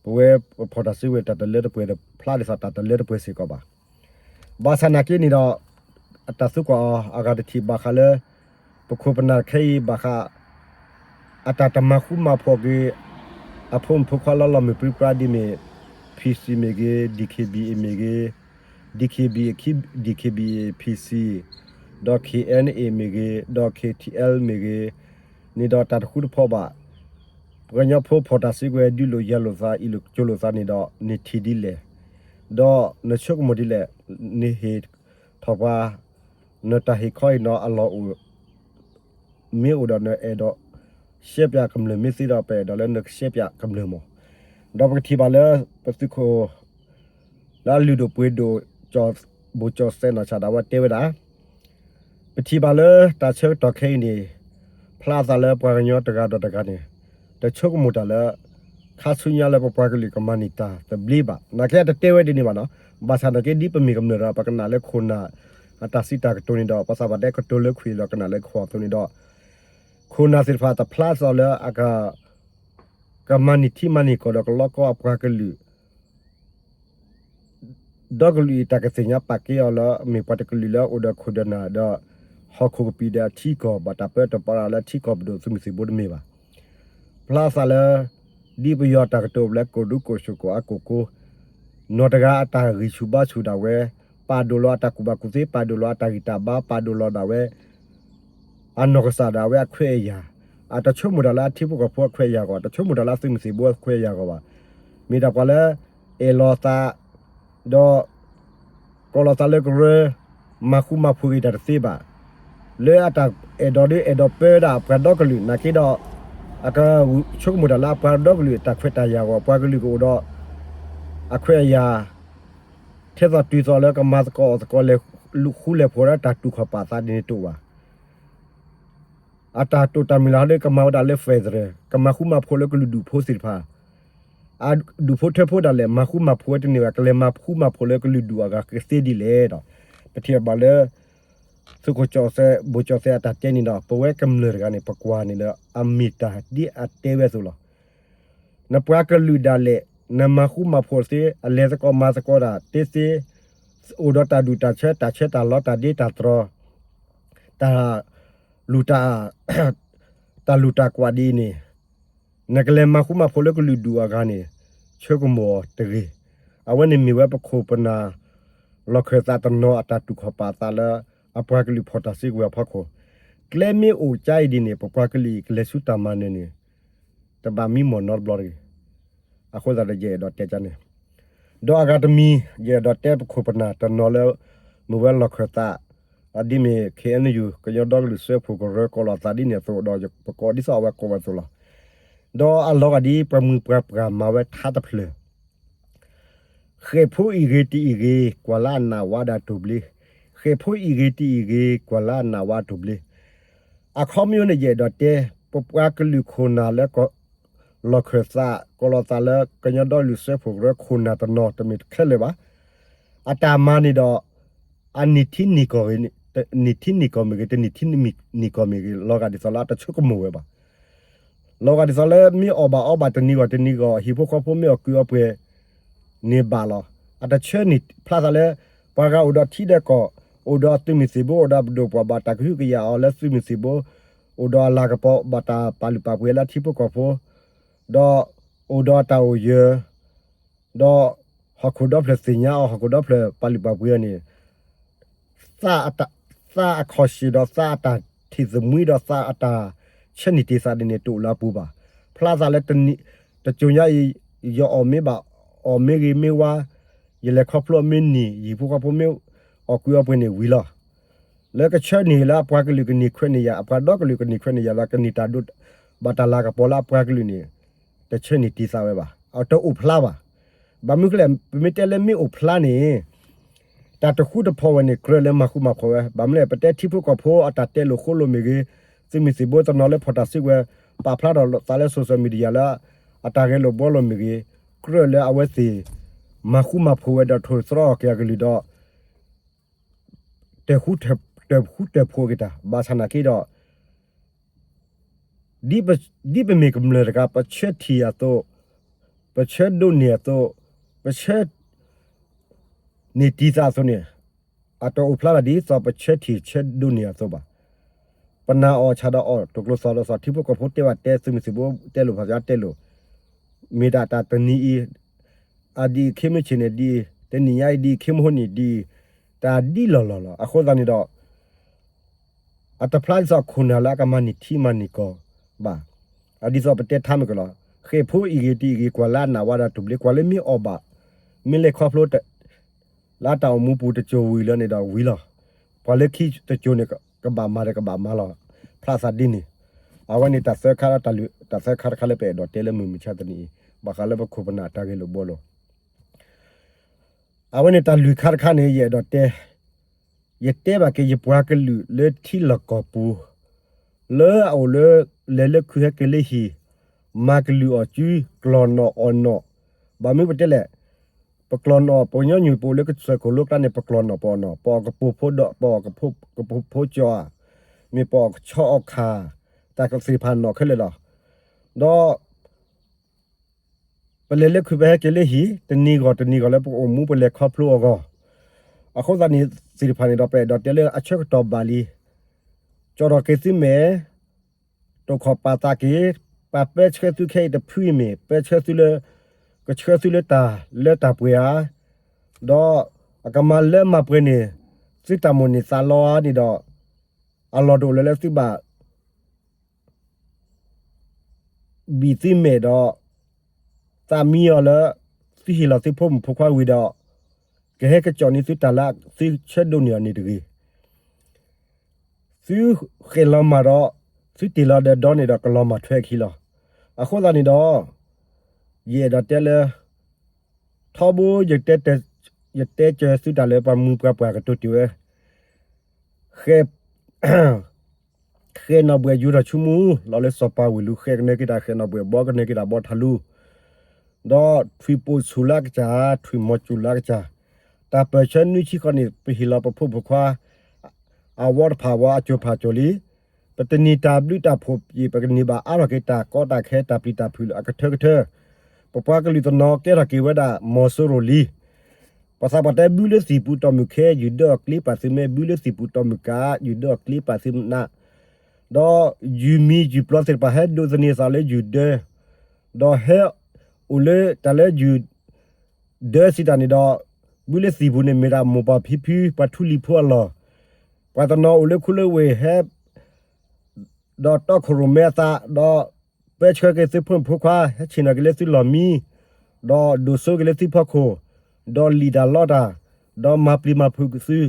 ပဝဲပဖီၣ်တၢ်စုကဝဲၤတၢ်တလၢတပှဲၤဒီး ဖျါဒ်သိးတၢ်တလၢတပှဲၤစ့ၢ်ကီးဘၣ်. ဘၣ်ဆၣ်နာ်က့န့ၣ်ဒီး အတၢ်သံကွၢ်အီၤအဂၤတထံၣ်ဘၣ်ဃးလၢ ပခိၣ်ပနၢ်ခဲအံၤဘၣ်ဃး အတၢ်တမၤဃူမၤဖိးက့ၤ အဖိမုၣ်ဖိခွါလၢလီၤမုၢ်ပြံပြါဒ်မ့ၢ် ဖ PC မ့ၢ်ဂ့ၤ, DKBA မ့ၢ်ဂ့ၤ, DKBA, DKBA PC, ဒီး KNA မ့ၢ်ဂ့ၤ, ဒီး KTL မ့ၢ်ဂ့ၤ, န့ၣ်ဒီးတၢ်တဃူတဖိးဘၣ်. ပှၤကညီဖိဖီၣ်တၢ်စုကဝဲၤ ဒုးလိာ်ယၤလိာ်သး အံးလိာ်ကၠိလိာ်သးန့ၣ်ဒီး နထံၣ်ဒ်လဲၣ်, ဒီးနဆိကမိၣ်ဒ်လဲၣ်, နဟ့ၣ်ထီၣ်ပှၤ နတၢ်ဟ့ၣ်ခီအံၤနီၤ အလီၢ်အိၣ် မ့ၢ်အိၣ်ဒီးနအဲၣ်ဒိး ရှဲပၠးကမျၢၢ် မ့ၢ်သ့ဒီး ပအဲၣ်ဒိးလၢနကရှဲပၠးကမျၢၢ်မး. ဒီးပကထံၣ်ဘၣ်လၢ ပသုးခိၣ် လၢအလုၢ်ဒိၣ်ပှ့ၤဒိၣ် ကၠီၣ် ဘိၣ်ကၠီၣ်စဲးနီၢ်ဆၣ်ဒၣ်ဝဲတဲဝဲဒၣ်, ပထံၣ်ဘၣ်လၢတၢ်ဆၢကတီၢ်ခဲအံၤန့ၣ် ဖျါသးလၢပှၤကညီတဂၤဒီးတဂၤန့ၣ် တဆိကမိၣ်တၢ်လၢ ခါဆူညါလၢပပှၤကလုာ်ကမၤန့ၢ်တၢ်သဘျ့ဘၣ်. နာ်က့အတတဲဝဲဒ်န့ၣ်ဘၣ်နီၤ. ဘၣ်ဆၣ်နာ်က့ဒ်ပမ့ၢ်ကမျၢၢ်ဒီး ပကနၣ်လၢခိၣ်နၢ် အတၢ်စံးတၢ်ကတိၤန့ၣ်ဒီး ပသးပှၢ်တဲကတိၤလၢခွံာ်ဒီးကနၣ်လၢခွီၣ်အသိးန့ၣ်ဒီး ခိၣ်နၢ်သ့ၣ်တဖၣ်တဖျါသးလၢအက ကမၤန့ၢ်ထံမၤန့ၢ်ကီၢ်ဒီးကလီကီအပှၤကလုာ် ဒီကလုာ်အံၤတၢ်ကသ့ၣ်ညါပာ်ကဲအီၤလၢ မ့ၢ်ပှၤတကလုာ်လၢအိၣ်ဒီးခိၣ်ဒီးနၢ်ဒီး ဟီၣ်ခိၣ်ကပံာ်ဒီးအထံကီၢ် ဘၣ်တၢ်ပၢတပှၤရၤလၢထံကီၢ်ပဒိၣ်သုးမုၢ်သံၣ်ဘိတမ့ၢ်ဘၣ်. ဖျါသးလၢ ဒ်ပယီၤတၢ်ကတိၤလၢ ကိၣ်ဒူကိၣ်ဆိၣ်ကိၣ်အါကိၣ်ကိ, နီၢ်တဂၤအတၢ်ဂံၢ်ဆူၣ်ဘါဆူၣ်ဒၣ်ဝဲ, ပာ်ဒိၣ်လီၤအတၢ်ကူၣ်ဘၣ်ကူၣ်သ့, ပာ်ဒိၣ်လီၤအတၢ်ဂံၢ်တၢ်ဘါ, ပာ်ဒိၣ်လီၤဒၣ်ဝဲ အနီၢ်ကစၢ်ဒၣ်ဝဲအခွဲးအယာ်, အတဆိကမိၣ်တၢ်လၢအထံဖိကီၢ်ဖိအခွဲးအယာ်အဂီၢ်, တဆိကမိၣ်တၢ်လၢအသုးမုၢ်သံၣ်ဘိအခွဲးအယာ်အဂီၢ်ဘၣ်. မ့ၢ်တၢ်ပှၤလၢ အဲၣ်လီၤသး ဒီး ကိးလီၤသးလၢကရၢ မၤဃူမၤဖိးက့ၤတၢ်တသ့ဘၣ်. လၢအတၢ်အဲၣ်ဒိးဒ်အဲၣ်ဒိးပၢဒၣ်အပှၤဒီကလုာ် နာ်က့ဒီး အကဆိကမိၣ်တၢ်လၢအပှၤဒီကလုာ်အတၢ်ခွဲးတၢ်ယာ်အဂီၢ်, ပှၤကလုာ်ကအိၣ်ဒီး အခွဲးအယာ် ထဲသိးတုၤသိးလၢကမၤသကိးအီၣ်သကိး လဲၤဃူလဲၤဖိးလၢတၢ်တူၢ်ခီၣ်ပာ်သးဒ်န့ၣ်တအိၣ်ဘၣ်. အတၢ်တိာ်တၢ်မုၢ်လၢ်ဟီဒ်ကမၤဝဲဒၣ်လၢ federal ကမၤဃူမၤဖိးလၢကလုာ်ဒူၣ်ဖိသ့ၣ်တဖၣ်, အဒူၣ်ဖိထၢဖိဒၣ်လဲာ် မၤဃူမၤဖိးဝဲတန့ၢ်ဘၣ်, ကလဲၤမၤဃူမၤဖိးလၢကလုာ်ဒူၣ်အဂၤကသ့ဒ်လဲၣ်ဒီး ပထံၣ်ဘၣ်လၢ သုးခိၣ်ကၠီၣ်စဲး ဘိၣ်ကၠီၣ်စဲးအတၢ်တဲန့ၣ်ဒီး ပဝဲကမျၢၢ်တဂၤန့ၣ် ပကွၢ်န့ၣ်လၢ အမ့ၢ်တၢ်ဒ်အတဲဝဲအသိးလီၤ. နပှၤကလုာ်ဒၣ်လဲာ် နမၤဃူမၤဖိးသ့, အလဲၤသကိးမၤသကိးတၢ်သ့သ့, အိၣ်ဒီးတၢ်ဒူၣ်တၢ်ဆၢ တၢ်ဆၢတၢ်လီ တၢ်ဒ့တၢ်တြီ, တၢ်လူၢ်တၢ် တၢ်လူၤတၢ်ကွၢ်ဒ်အံၤန့ၣ်, နကလဲၤမၤဃူမၤဖိးလၢကလုာ်ဒူၣ်အဂၤန့ၣ် ဆိကမိၣ်အီၤတဂ့ၤ. အဝဲန့ၣ်မ့ၢ်ဝဲပခိၣ်ပနၢ် လီၢ်ခၢၣ်သးတနီၤအတၢ်တူၢ်ခီၣ်ပာ်သးလၢ အပှၤကလုာ်ဖီၣ်တၢ်စုကဝဲၤအဖီခိၣ်, ကျဲမ့ၢ်အိၣ်ကါအံၤဒ်န့ၣ် ပပှၤကလုာ်အံၤကလဲၤဆူတၢ်မၤနၢၤန့ၣ် တဘၣ်မံမီၢ်နီတဘျီတဂ့ၤ. အဃိသတးဒီးယအဲၣ်ဒိးတဲကန့ၣ် ဒီးအဂၤတမံၤ ယအဲၣ်ဒိးတဲပခိၣ်ပနၢ်တနီၤလၢ မ့ၢ်ဝဲလီၢ်ခၢၣ်သး အဒ်မ့ၢ် ခ့ၣ်အဲၣ်ယူၣ် ကညီဒီကလုာ်စၢဖှိၣ်ကရၢ ကိးလီၤသးဒ်န့ၣ်အသိးဒီး ယပကိးဒ်သိးအဝဲကိးဝဲအသိးလီၤ. ဒီးအလီၤဂာ်ဒ်ပှၤမုၢ်ပှၤပှၢ်မၤဝဲထါတဖျၢၣ် ဃဲၣ်ဖိအံၣ်ဂ့ၤတအံၣ်ဂ့ၤ ကွၢ်လၢအနာ်ဝါဒၣ်တိၢ်ဘျ့, ဃဲၣ်ဖိအံၣ်ဂ့ၤတအံၣ်ဂ့ၤ ကွၢ်လၢအနာ်ဝါတိၢ်ဘျ့. အခီပညီန့ၣ် ယအဲၣ်ဒိးတဲ ပပှၤကလုာ်ခိၣ်နၢ်လၢ လီၢ်ခၢၣ်သး ကိးလီၤသးလၢ ကညီဒီကလုာ်စၢဖှိၣ်ကရၢခိၣ်နၢ်တနီၤ တမ့ၢ်ခဲလၢာ်ဘၣ်. အတၢ်မၤန့ၣ်ဒီး အနံၣ်ထံနံၣ်ကီၢ်မ့ၢ်ဂ့ၤ နံၣ်ထံနံၣ်ကီၢ်မ့ၢ်ဂ့ၤ တနံၣ်ထံနံၣ်ကီၢ်မ့ၢ်ဂ့ၤ လီၤဂာ်ဒ်သိးလၢအတဆိကမိၣ်ဝဲဘၣ်. လီၤဂာ်ဒ်သိးလၢမ့ၢ်အီၣ်ဘၣ်အီဘၣ်တနံၤဂီၢ်တနံၤဂီၢ် ဟံၣ်ဖိဃီဖိမ့ၢ်အီၣ်ကုးအီပှဲၤန့ၣ်ဘၣ်လီၤ. အတဆၢန့ၢ်ဖျါသးလၢ ပှၤဂၤအိၣ်ဒီးထံဒီးကီၢ် အိၣ်ဒီးသုးမုၢ်သံၣ်ဘိ အိၣ်ဒီးပဒိၣ်ပှၤဘၣ်တၢ်ကဟုကယာ်အီၤလၢသုးမုၢ်သံၣ်ဘိ အိၣ်ဒီးအလၤကပီၤ ဘၣ်တၢ်ပာ်လုၢ်ပာ်ပှ့ၤလၢထံဖိကီၢ်ဖိ ဒီးအိၣ်ဒီးတၢ်အိၣ်ယၢၤ ဒီးဟီၣ်ခိၣ်ဒီဖျၢၣ်သ့ၣ်ညါအီၤ ဟီၣ်ခိၣ်ဒီဖျၢၣ်ပာ်လုၢ်ပာ်ပှ့ၤအီၤန့ၣ် သးအခီၣ်ဆ့ၣ်ဒီးသးအတၢ်ထံၣ်သမံဒီးသးအတၢ်ဆၢန့ၢ်တ့ၢ်သးဒ်န့ၣ် တအိၣ်လၢအပူၤဘၣ်. ဖျါသးလၢ တကၠိညါအံၤ ယအီၣ်မ့ၢ်ဘၣ် အီၣ်မ့ၢ်ဂ့ၤမ့ၢ်ဝါ ယလဲၤခီဖျိအီၤမ့ၢ်နံၤ ဟံၣ်ဖိဃီဖိမ့ၢ်အီၣ်ကုးအီပှဲၤန့ၣ်ဝံၤလီၤ. လၢကဆၢန့ၢ်လၢအပှၤကလုာ်ကန့ၢ်ခွဲးန့ၢ်ယာ် အပှၤဒီကလုာ်ကန့ၢ်ခွဲးန့ၢ်ယာ်လၢကန့ၢ်တၢ်ဒိ ဘၣ်တၢ်လၤကပီၤလၢအပှၤကလုာ်န့ၣ် တဆၢန့ၢ်တ့ၢ်သးဝဲဘၣ်. အတအိၣ်ဖျါဘၣ်. ဘၣ်မနုၤလဲၣ် ပမ့ၢ်တဲလၢမ့ၢ်အိၣ်ဖျါန့ၣ် တၢ်တဃူတဖိးဝဲန့ၣ် ကြၢးလၢမၤဃူမၤဖိးဝဲ. ဘၣ်မနုၤလဲၣ် ပတဲထံဖိကီၢ်ဖိအတၢ်တဲလိာ်ဃိလိာ်မ့ၢ်ဂ့ၤ, သုးမုၢ်သံၣ်ဘိတနီၤလၢဖီၣ်တၢ်စုကဝဲၤ ပာ်ဖျါထီၣ်သးလၢ social media လၢ အတၢ်ဂဲၤလိာ်ဘှီလိာ်မ့ၢ်ဂ့ၤ, ကြၢးလၢအဝဲသ့ၣ် မၤဃူမၤဖိးဝဲဒီးထိၣ်သတြီအီၤက့ၤအကလုၢ်ဒီး တၢၢ်ဃူတၢၢ်ဖိးက့ၤတၢ် ဘၣ်ဆၣ်နာ်က့ဒီး ဒ်ပမ့ၢ်ကမျၢၢ်တဂၤ ပဆၢထံၣ်အသိး, ပဆၢဒိးန့ၢ်အသိး, ပဆၢ န့ၢ်တံၢ်သးအသိးန့ၣ် အတအိၣ်ဖျါဘၣ်ဒ်သိးပဆၢထံၣ်ဆၢဒိးန့ၢ်အသိးဘၣ်. ပနာ်အီၣ်ဆၣ်ဒီးအီၣ် တိာ်ကျိၤသီၣ်လီၤသီၣ် ထံဖိကီၢ်ဖိတဲဘၣ်တဲ သုးမုၢ်သံၣ်ဘိတဲလိာ် ဖီၣ်စၢတဲလိာ် မ့ၢ်ဒၣ်တၢ်တနံၤအံၤ အဒ်အံၤခ့မုၢ်ဆ့ၣ်န့ၣ်ဒ်အံၤ, တနံၤညါအံၤဒ်အံၤ ခ့မုၢ်ဟိန့ၣ်ဒ်အံၤ, တၢ်ဒ်လီၢ်လီၢ်လီၤ. အဃိသတးန့ၣ်ဒီး အတဖျါဒ်သိးခိၣ်နၢ်လၢအကမၤန့ၢ်ထံမၤန့ၢ်ကီၢ်ဘၣ်. အဒ်သိးပတဲထါမ့ၢ်ကလီၤ, ဃဲၣ်ဖိအံၣ်ဂ့ၤတံၢ်အံၣ်ဂ့ၤ ကွၢ်လၢအနာ်ဝဲဒီးတူၢ်ဘျ့ ကွၢ်လၢမ့ၢ်အီၣ်ဘၣ်, မ့ၢ်လဲၤခီဖျိ လၢတၢ်အိၣ်မူပူၤတစိၤဝံၤလၢန့ၣ်ဒီးဝံၤလီၤ. ပှၤလၢခံတစိၤန့ၣ် ကဘၣ်မၤဒီးကဘၣ်မၤလီၤ. ဖျါသးဒ်န့ၣ်, အဝဲန့ၣ်တၢ်သၢခါ တၢ်သၢခါတခါလၢပအဲၣ်ဒိးတဲလၢမုၢ်မဆါတနံၤအံၤ ဘၣ်ဃးလၢပခိၣ်ပနၢ်တၢ်ဂဲၤလိာ်ဘှီလိာ် အဝဲန့ၣ်တၢ်လွံၢ်ခါတခါန့ၣ် ယအဲၣ်ဒိးတဲ, ယတဲဘၣ်က့ၤယပှၤကလုာ်လၢထံလီၢ်ကီၢ်ပူၤ, လၢအအိၣ်လၢ လဲၤလၢခုဟဲက့ၤလၢဟံၣ်, မၤကလုာ်အီၣ်ကု, ကျီၢ်နီၣ်အီၣ်နီၣ်, ဘၣ်မနုၤပတဲလဲၣ်, ပကျီၢ်နီၣ် ပှၤကညီနုၢ်ပအိၣ်လၢကစၢၢ်ခိၣ်လိကျါန့ၣ် ပကျီၢ်နီၣ်ပအီၣ်နီၣ်, ပအီၣ်ကပိာ်ဖိဒီး ပအီၣ်ကပိာ်ဖိကၠီၤဧါ, မ့ၢ်ပအီၣ်ကဆီအီၣ်ခါ, တၢ်သ့ၣ်တဖၣ်နီၣ်ခဲလၢာ်လီၤ. ဒီး ပလဲၤလၢခုပဟဲက့ၤလၢဟံၣ် တနံၤဂီၢ်တနံၤဂီၢ်လၢပကအိၣ်မူပလဲၤခီဖျိအဂီၢ်, အဃိသတးန့ၣ် သ့ၣ်တဖၣ်န့ၣ်ဒီး ပအဲၣ်ဒိးတဲလၢအဆၢကတီၢ်ဘၣ်လံ, ကၠီၣ်ထီၣ်က့ၤသုမဲာ်, တိာ်ခီၣ်ပာ်သးက့ၤ, ပှၤပၢဆှၢသုခဲအံၤတဖုအံၤမ့ၢ် ပၢဆှၢသုလၢ ကဆှၢသုလၢတၢ်လၢတၢ်ပှဲၤဧါ, ဒီးအကမၤလၢမၤပှဲၤန့ၣ် သုတၢ်မိၣ်န့ၢ်သးလီဧါန့ၣ်ဒီး အလီၢ်တအိၣ်လၢၤလၢသုဘၣ် ဘံၣ်သုမဲာ်ဒီး သးမံအီၤလၢ သုဟ့ၣ်လီၤသုဖိမုၣ်ဖိခွါဝံၤဒီး ကဟဲကကၠီၣ်န့ၢ်သုတၢ်လၢသုဆၢဒိးန့ၢ်အီၤန့ၣ်တဂ့ၤ. သုဃဲၣ်လီၤမၢ်ဒီး သုတ့ၢ်လီၤဒီးဒီန့ၣ်ဒီး ကလီၤမၢ်ထွဲအခံလီၤ. အဃိသတးန့ၣ်ဒီး ယအဲၣ်ဒိးတဲလၢ ထီဘိ ယတဲစၢၤသုတၢ်လၢပှၤမုၢ်ပှၤပှၢ်ကတိၤတ့ၢ်ဝဲ ဃဲၣ် ဃဲၣ်နီၣ်ဘှဲၣ်ယူၤထီၣ်ဆူမူ လီၤလၢစီၤပၤဝ့ၢ်လူၤ ဃဲၣ်ကနၢၤက့ၤတၢ်ဃဲၣ်နီၣ်ဘှဲၣ် ဘီကနၢၤက့ၤတၢ်ဘီထးလူၤ, ဒီးထွံၣ်ပိာ်ဆူၣ်လၢအကစၢ် ထွံၣ်မီၤစူၣ်လၢအကစၢ်, တၢ်ပၢၢ်ဆၢနွံဆံဃီန့ၣ် ပဟ့ၣ်လီၤပဖိမုၣ်ဖိခွါ အဝီတဖၣ်ဝီအစိၤဖးစိၤလံ. ပတန့ၢ်တၢ်ဘျုးတၢ်ဖှိၣ်ပှဲၤ ပကန့ၢ်ဘၣ်အါထီၣ်က့ၤတၢ်ကီတၢ်ခဲ တၢ်ပျံၤတၢ်ဖုးလၢအကထၢကထၢ, ပပှၤကလုာ်တနီၤကဲထီၣ်က့ၤဝဲဒၣ်မီၤစိရိၤလံ. ပှၤသးပှၢ်တဲ ဘုလၢသံၣ်ပူၤတီၢ်မုၢ်ခဲ ယုၢ်ဒၢအီၣ်ကျ့ပာ်သုမဲ ဘုလၢသံၣ်ပူၤတီၢ်မုၢ်ကါ ယုၢ်ဒၢအီၣ်ကျ့ပာ်သုနး, ဒီးယုၢ်မံယုၢ်ပျီသ့ၣ်တဖၣ် ဟဲဒိးသန့ၤသးလၢယုၢ်ဒၢ, ဒီးဟဲအိၣ်လၢတၢ်လၢယုၢ်ဒၢစံးတၢ်န့ၣ်ဒီး, ဘုလၢသံၣ်ပူၤန့ၣ် မ့ၢ်ဒၣ်မိၢ်ပၢ်ဖံဖု ပှၤထူလံၤဖိအလီၢ်, ပှၤတနီၤအိၣ်လၢခူလၢဝ့ၢ်ဟဲ ဒီးတီခိၣ်ရိၣ်မဲအသး, ဒီးပၢဆှၢက့ၤသုဖိမုၣ်ဖိခွါ ဟဲဆ့ၣ်နီၤက့ၤလၢသုလီၢ်မံ, ဒီးဒိၣ်စိက့ၤလၢသုဖီခိၣ်, ဒီးလံၣ်တၢ်လီတၢ်, ဒီးမၤပျံၤမၤဖုးသု,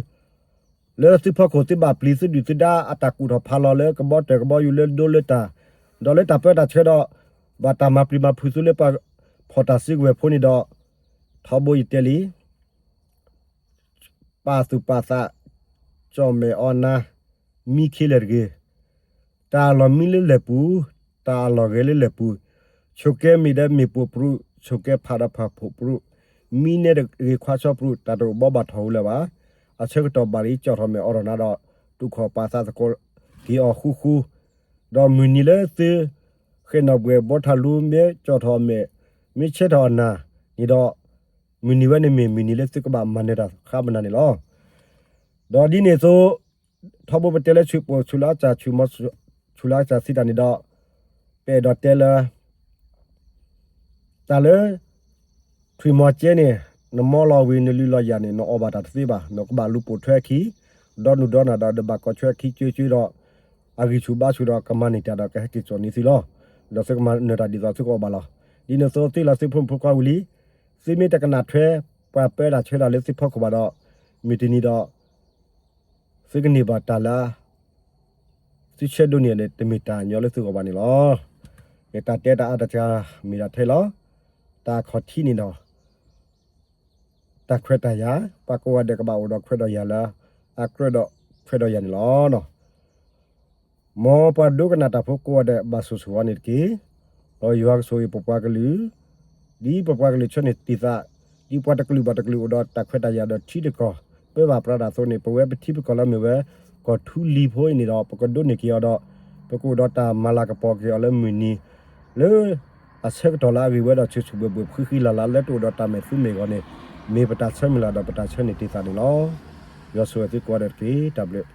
လၢသုဖီခိၣ်သုဘၣ်ပျံၤသုဒုၣ်သုဒါအတၢ်ကူၣ်ထီၣ်ဖးလီၤလၢကဘီတၢၢ်ကဘီယူၤလၢဒိလၢတၢ်, ဒီးလၢတၢ်ပၢတၢ်ဆှၢဒီး, ဘၣ်တၢ်မၤပျံၤမၤဖုးသုလၢပှၤဖီၣ်တၢ်စုကဝဲၤဖိန့ၣ်ဒီး, ထီဘိယတဲလံ ပာ်သူၣ်ပာ်သး, ကၠီၣ်မဲာ်အီနါ, မံခ့လၢာ်တဂ့ၤ, တၢ်လီၢ်မံလၢလဲၢ်ပူၤ, တၢ်လီၢ်ဂဲၤလၢလဲၢ်ပူၤ, ဆိၣ်ကဲမ့ၢ်ဒီးမ့ၢ်ပိာ်ပြူး, ဆိၣ်ကဲဖးဒီးဖးဖိပြူး, မံနဲတဂ့ၤခွါဆီပြူး, တၢ်တအိၣ်ဘီဘၣ်ထီၣ်ဝဲလၢၤဘၣ်. အဆၢကတီၢ်ဘၣ်လံ ကၠီၣ်ထီၣ်မဲာ်အီထီၣ်နါဒီး, တူၢ်ခီၣ်ပာ်သးသကိးက့ၤအီၤဃူဃူ, ဒီးမုၢ်နံၤလၢသု ဃဲၣ်နီၣ်ဘှဲၣ်ဘီထးလူၤ မ့ၢ်ကၠီၣ်ထီၣ်မဲာ်, မ့ၢ်ဆဲးထီၣ်အနၢ်န့ၣ်ဒီး, မုၢ်နံၤဝဲန့ၣ်မ့ၢ်မုၢ်နံၤလၢသုကဘၣ်မၤနၢၤတၢ်ဃါမနၤန့ၣ်လီၤ. ဒီးဒ်န့ၣ်အသိး, ထီဘိပတဲလၢဆူၣ်ပိာ်ဆူၣ်လၢအကစၢ် ဆူၣ်မီၤဆူၣ်လၢအကစၢ်စံးတၢ်န့ၣ်ဒီး, ပအဲၣ်ဒိးတဲလၢ တၢ်လၢ ထွံၣ်မီၤကဲန့ၣ်, နမီလီၤဝံၤနလုၢ်လီၤယၢ်န့ၣ် နအီၣ်ဘၣ်တၢ်တသ့ဘၣ်, နကဘၣ်လူၤပိာ်ထွဲအခံ, ဒီနုၢ်ဒီနၢ်ဒီး ဒဘၣ်ကီၢ်ထွဲအခံကၠိကၠိဒီး, အဂံၢ်ဆူၣ်ဘါဆူၣ်ဒီး ကမၤန့ၢ်တၢ်ဒီးကဟဲက့ၤကၠီၣ်န့ၢ်သုလီၤ. ဒီးသုကမၤနၢၤတၢ်ဒ်သိးသုကအီၣ်ဘၣ်လီၤ. ဒ်န့ၣ်အသိးသ့လီၤသုဖိမုၣ်ဖိခွါဝံၤလံ, သုမ့ၢ်တကနၣ်ထွဲ ပှၤပၢတၢ်ဆှၢတၢ်လၢသုဖီခိၣ်ဘၣ်ဒီး, မုၢ်တနံၤဒီး သုကန့ၢ်ဘၣ်တၢ်လၢ သုဆၢဒိးန့ၢ်န့ၣ် တမ့ၢ်တၢ်ညီလၢသုဂီၢ်ဘၣ်န့ၣ်လီၤ. မ့ၢ်တၢ်တဲတၢ်အါတၢ်စှၤမ့ၢ်ဒၣ်ထဲလီၤ. တၢ်အခီၣ်ထံးန့ၣ်ဒီး တၢ်ခွဲးတၢ်ယာ်, ပှၤကိးဂၤဒဲးကဘၣ်အိၣ်ဒီးခွဲးဒီးယာ်လၢ အကြၢးဒီးခွဲးဒီးယာ်န့ၣ်လီၤ. မ်ပှၤဒိကနၣ်တၢ်ဖိကိးဂၤဒဲးဘၣ်ဆိၣ်ဂ့ၤအီၤန့ၣ်တက့ၢ်. ဒီးယွၤကဆိၣ်ဂ့ၤပပှၤကလုာ်, ဒ်ပပှၤကလုာ်ဆၢန့ၢ်တံာ်သး, ဒ်ပှၤတကလုာ်ဘၣ်တကလုာ်အိၣ်ဒီးတၢ်ခွဲးတၢ်ယာ်ဒီးထံတကီၢ်, ပၢဘၣ်ပြးတၢ်အသိးန့ၣ် ပဝဲပထံပကီၢ်လၢမ့ၢ်ဝဲ ကီၢ်ထူလံၤဖိအံၤန့ၣ်ဒီး ပကဒိးန့ၢ်က့ၤအီၤဒီး ပကအိၣ်ဒီးတၢ်မၤလၤကပီၤက့ၤအီၤလၢမုၢ်နံၤ, လၢ အဆၢကတီၢ်လၢအဂ့ၤဝဲဒီးဆူၣ်ဆူၣ်ဘှဲၣ်ဘှဲၣ် ဃံဃံလၤလၤလၢတအိၣ်ဒီးတၢ်မဲာ်သူမဲာ်ဂီၤန့ၣ်, မ့ၢ်ပတၢ်ဆၢမုၢ်လၢ်ဒီးပတၢ်ဆၢန့ၢ်တံာ်သးန့ၣ်လီၤ. ယွၤဆိၣ်ဂ့ၤသုကိးဂၤဒဲးတက့ၢ်. တၢ်ဘျုး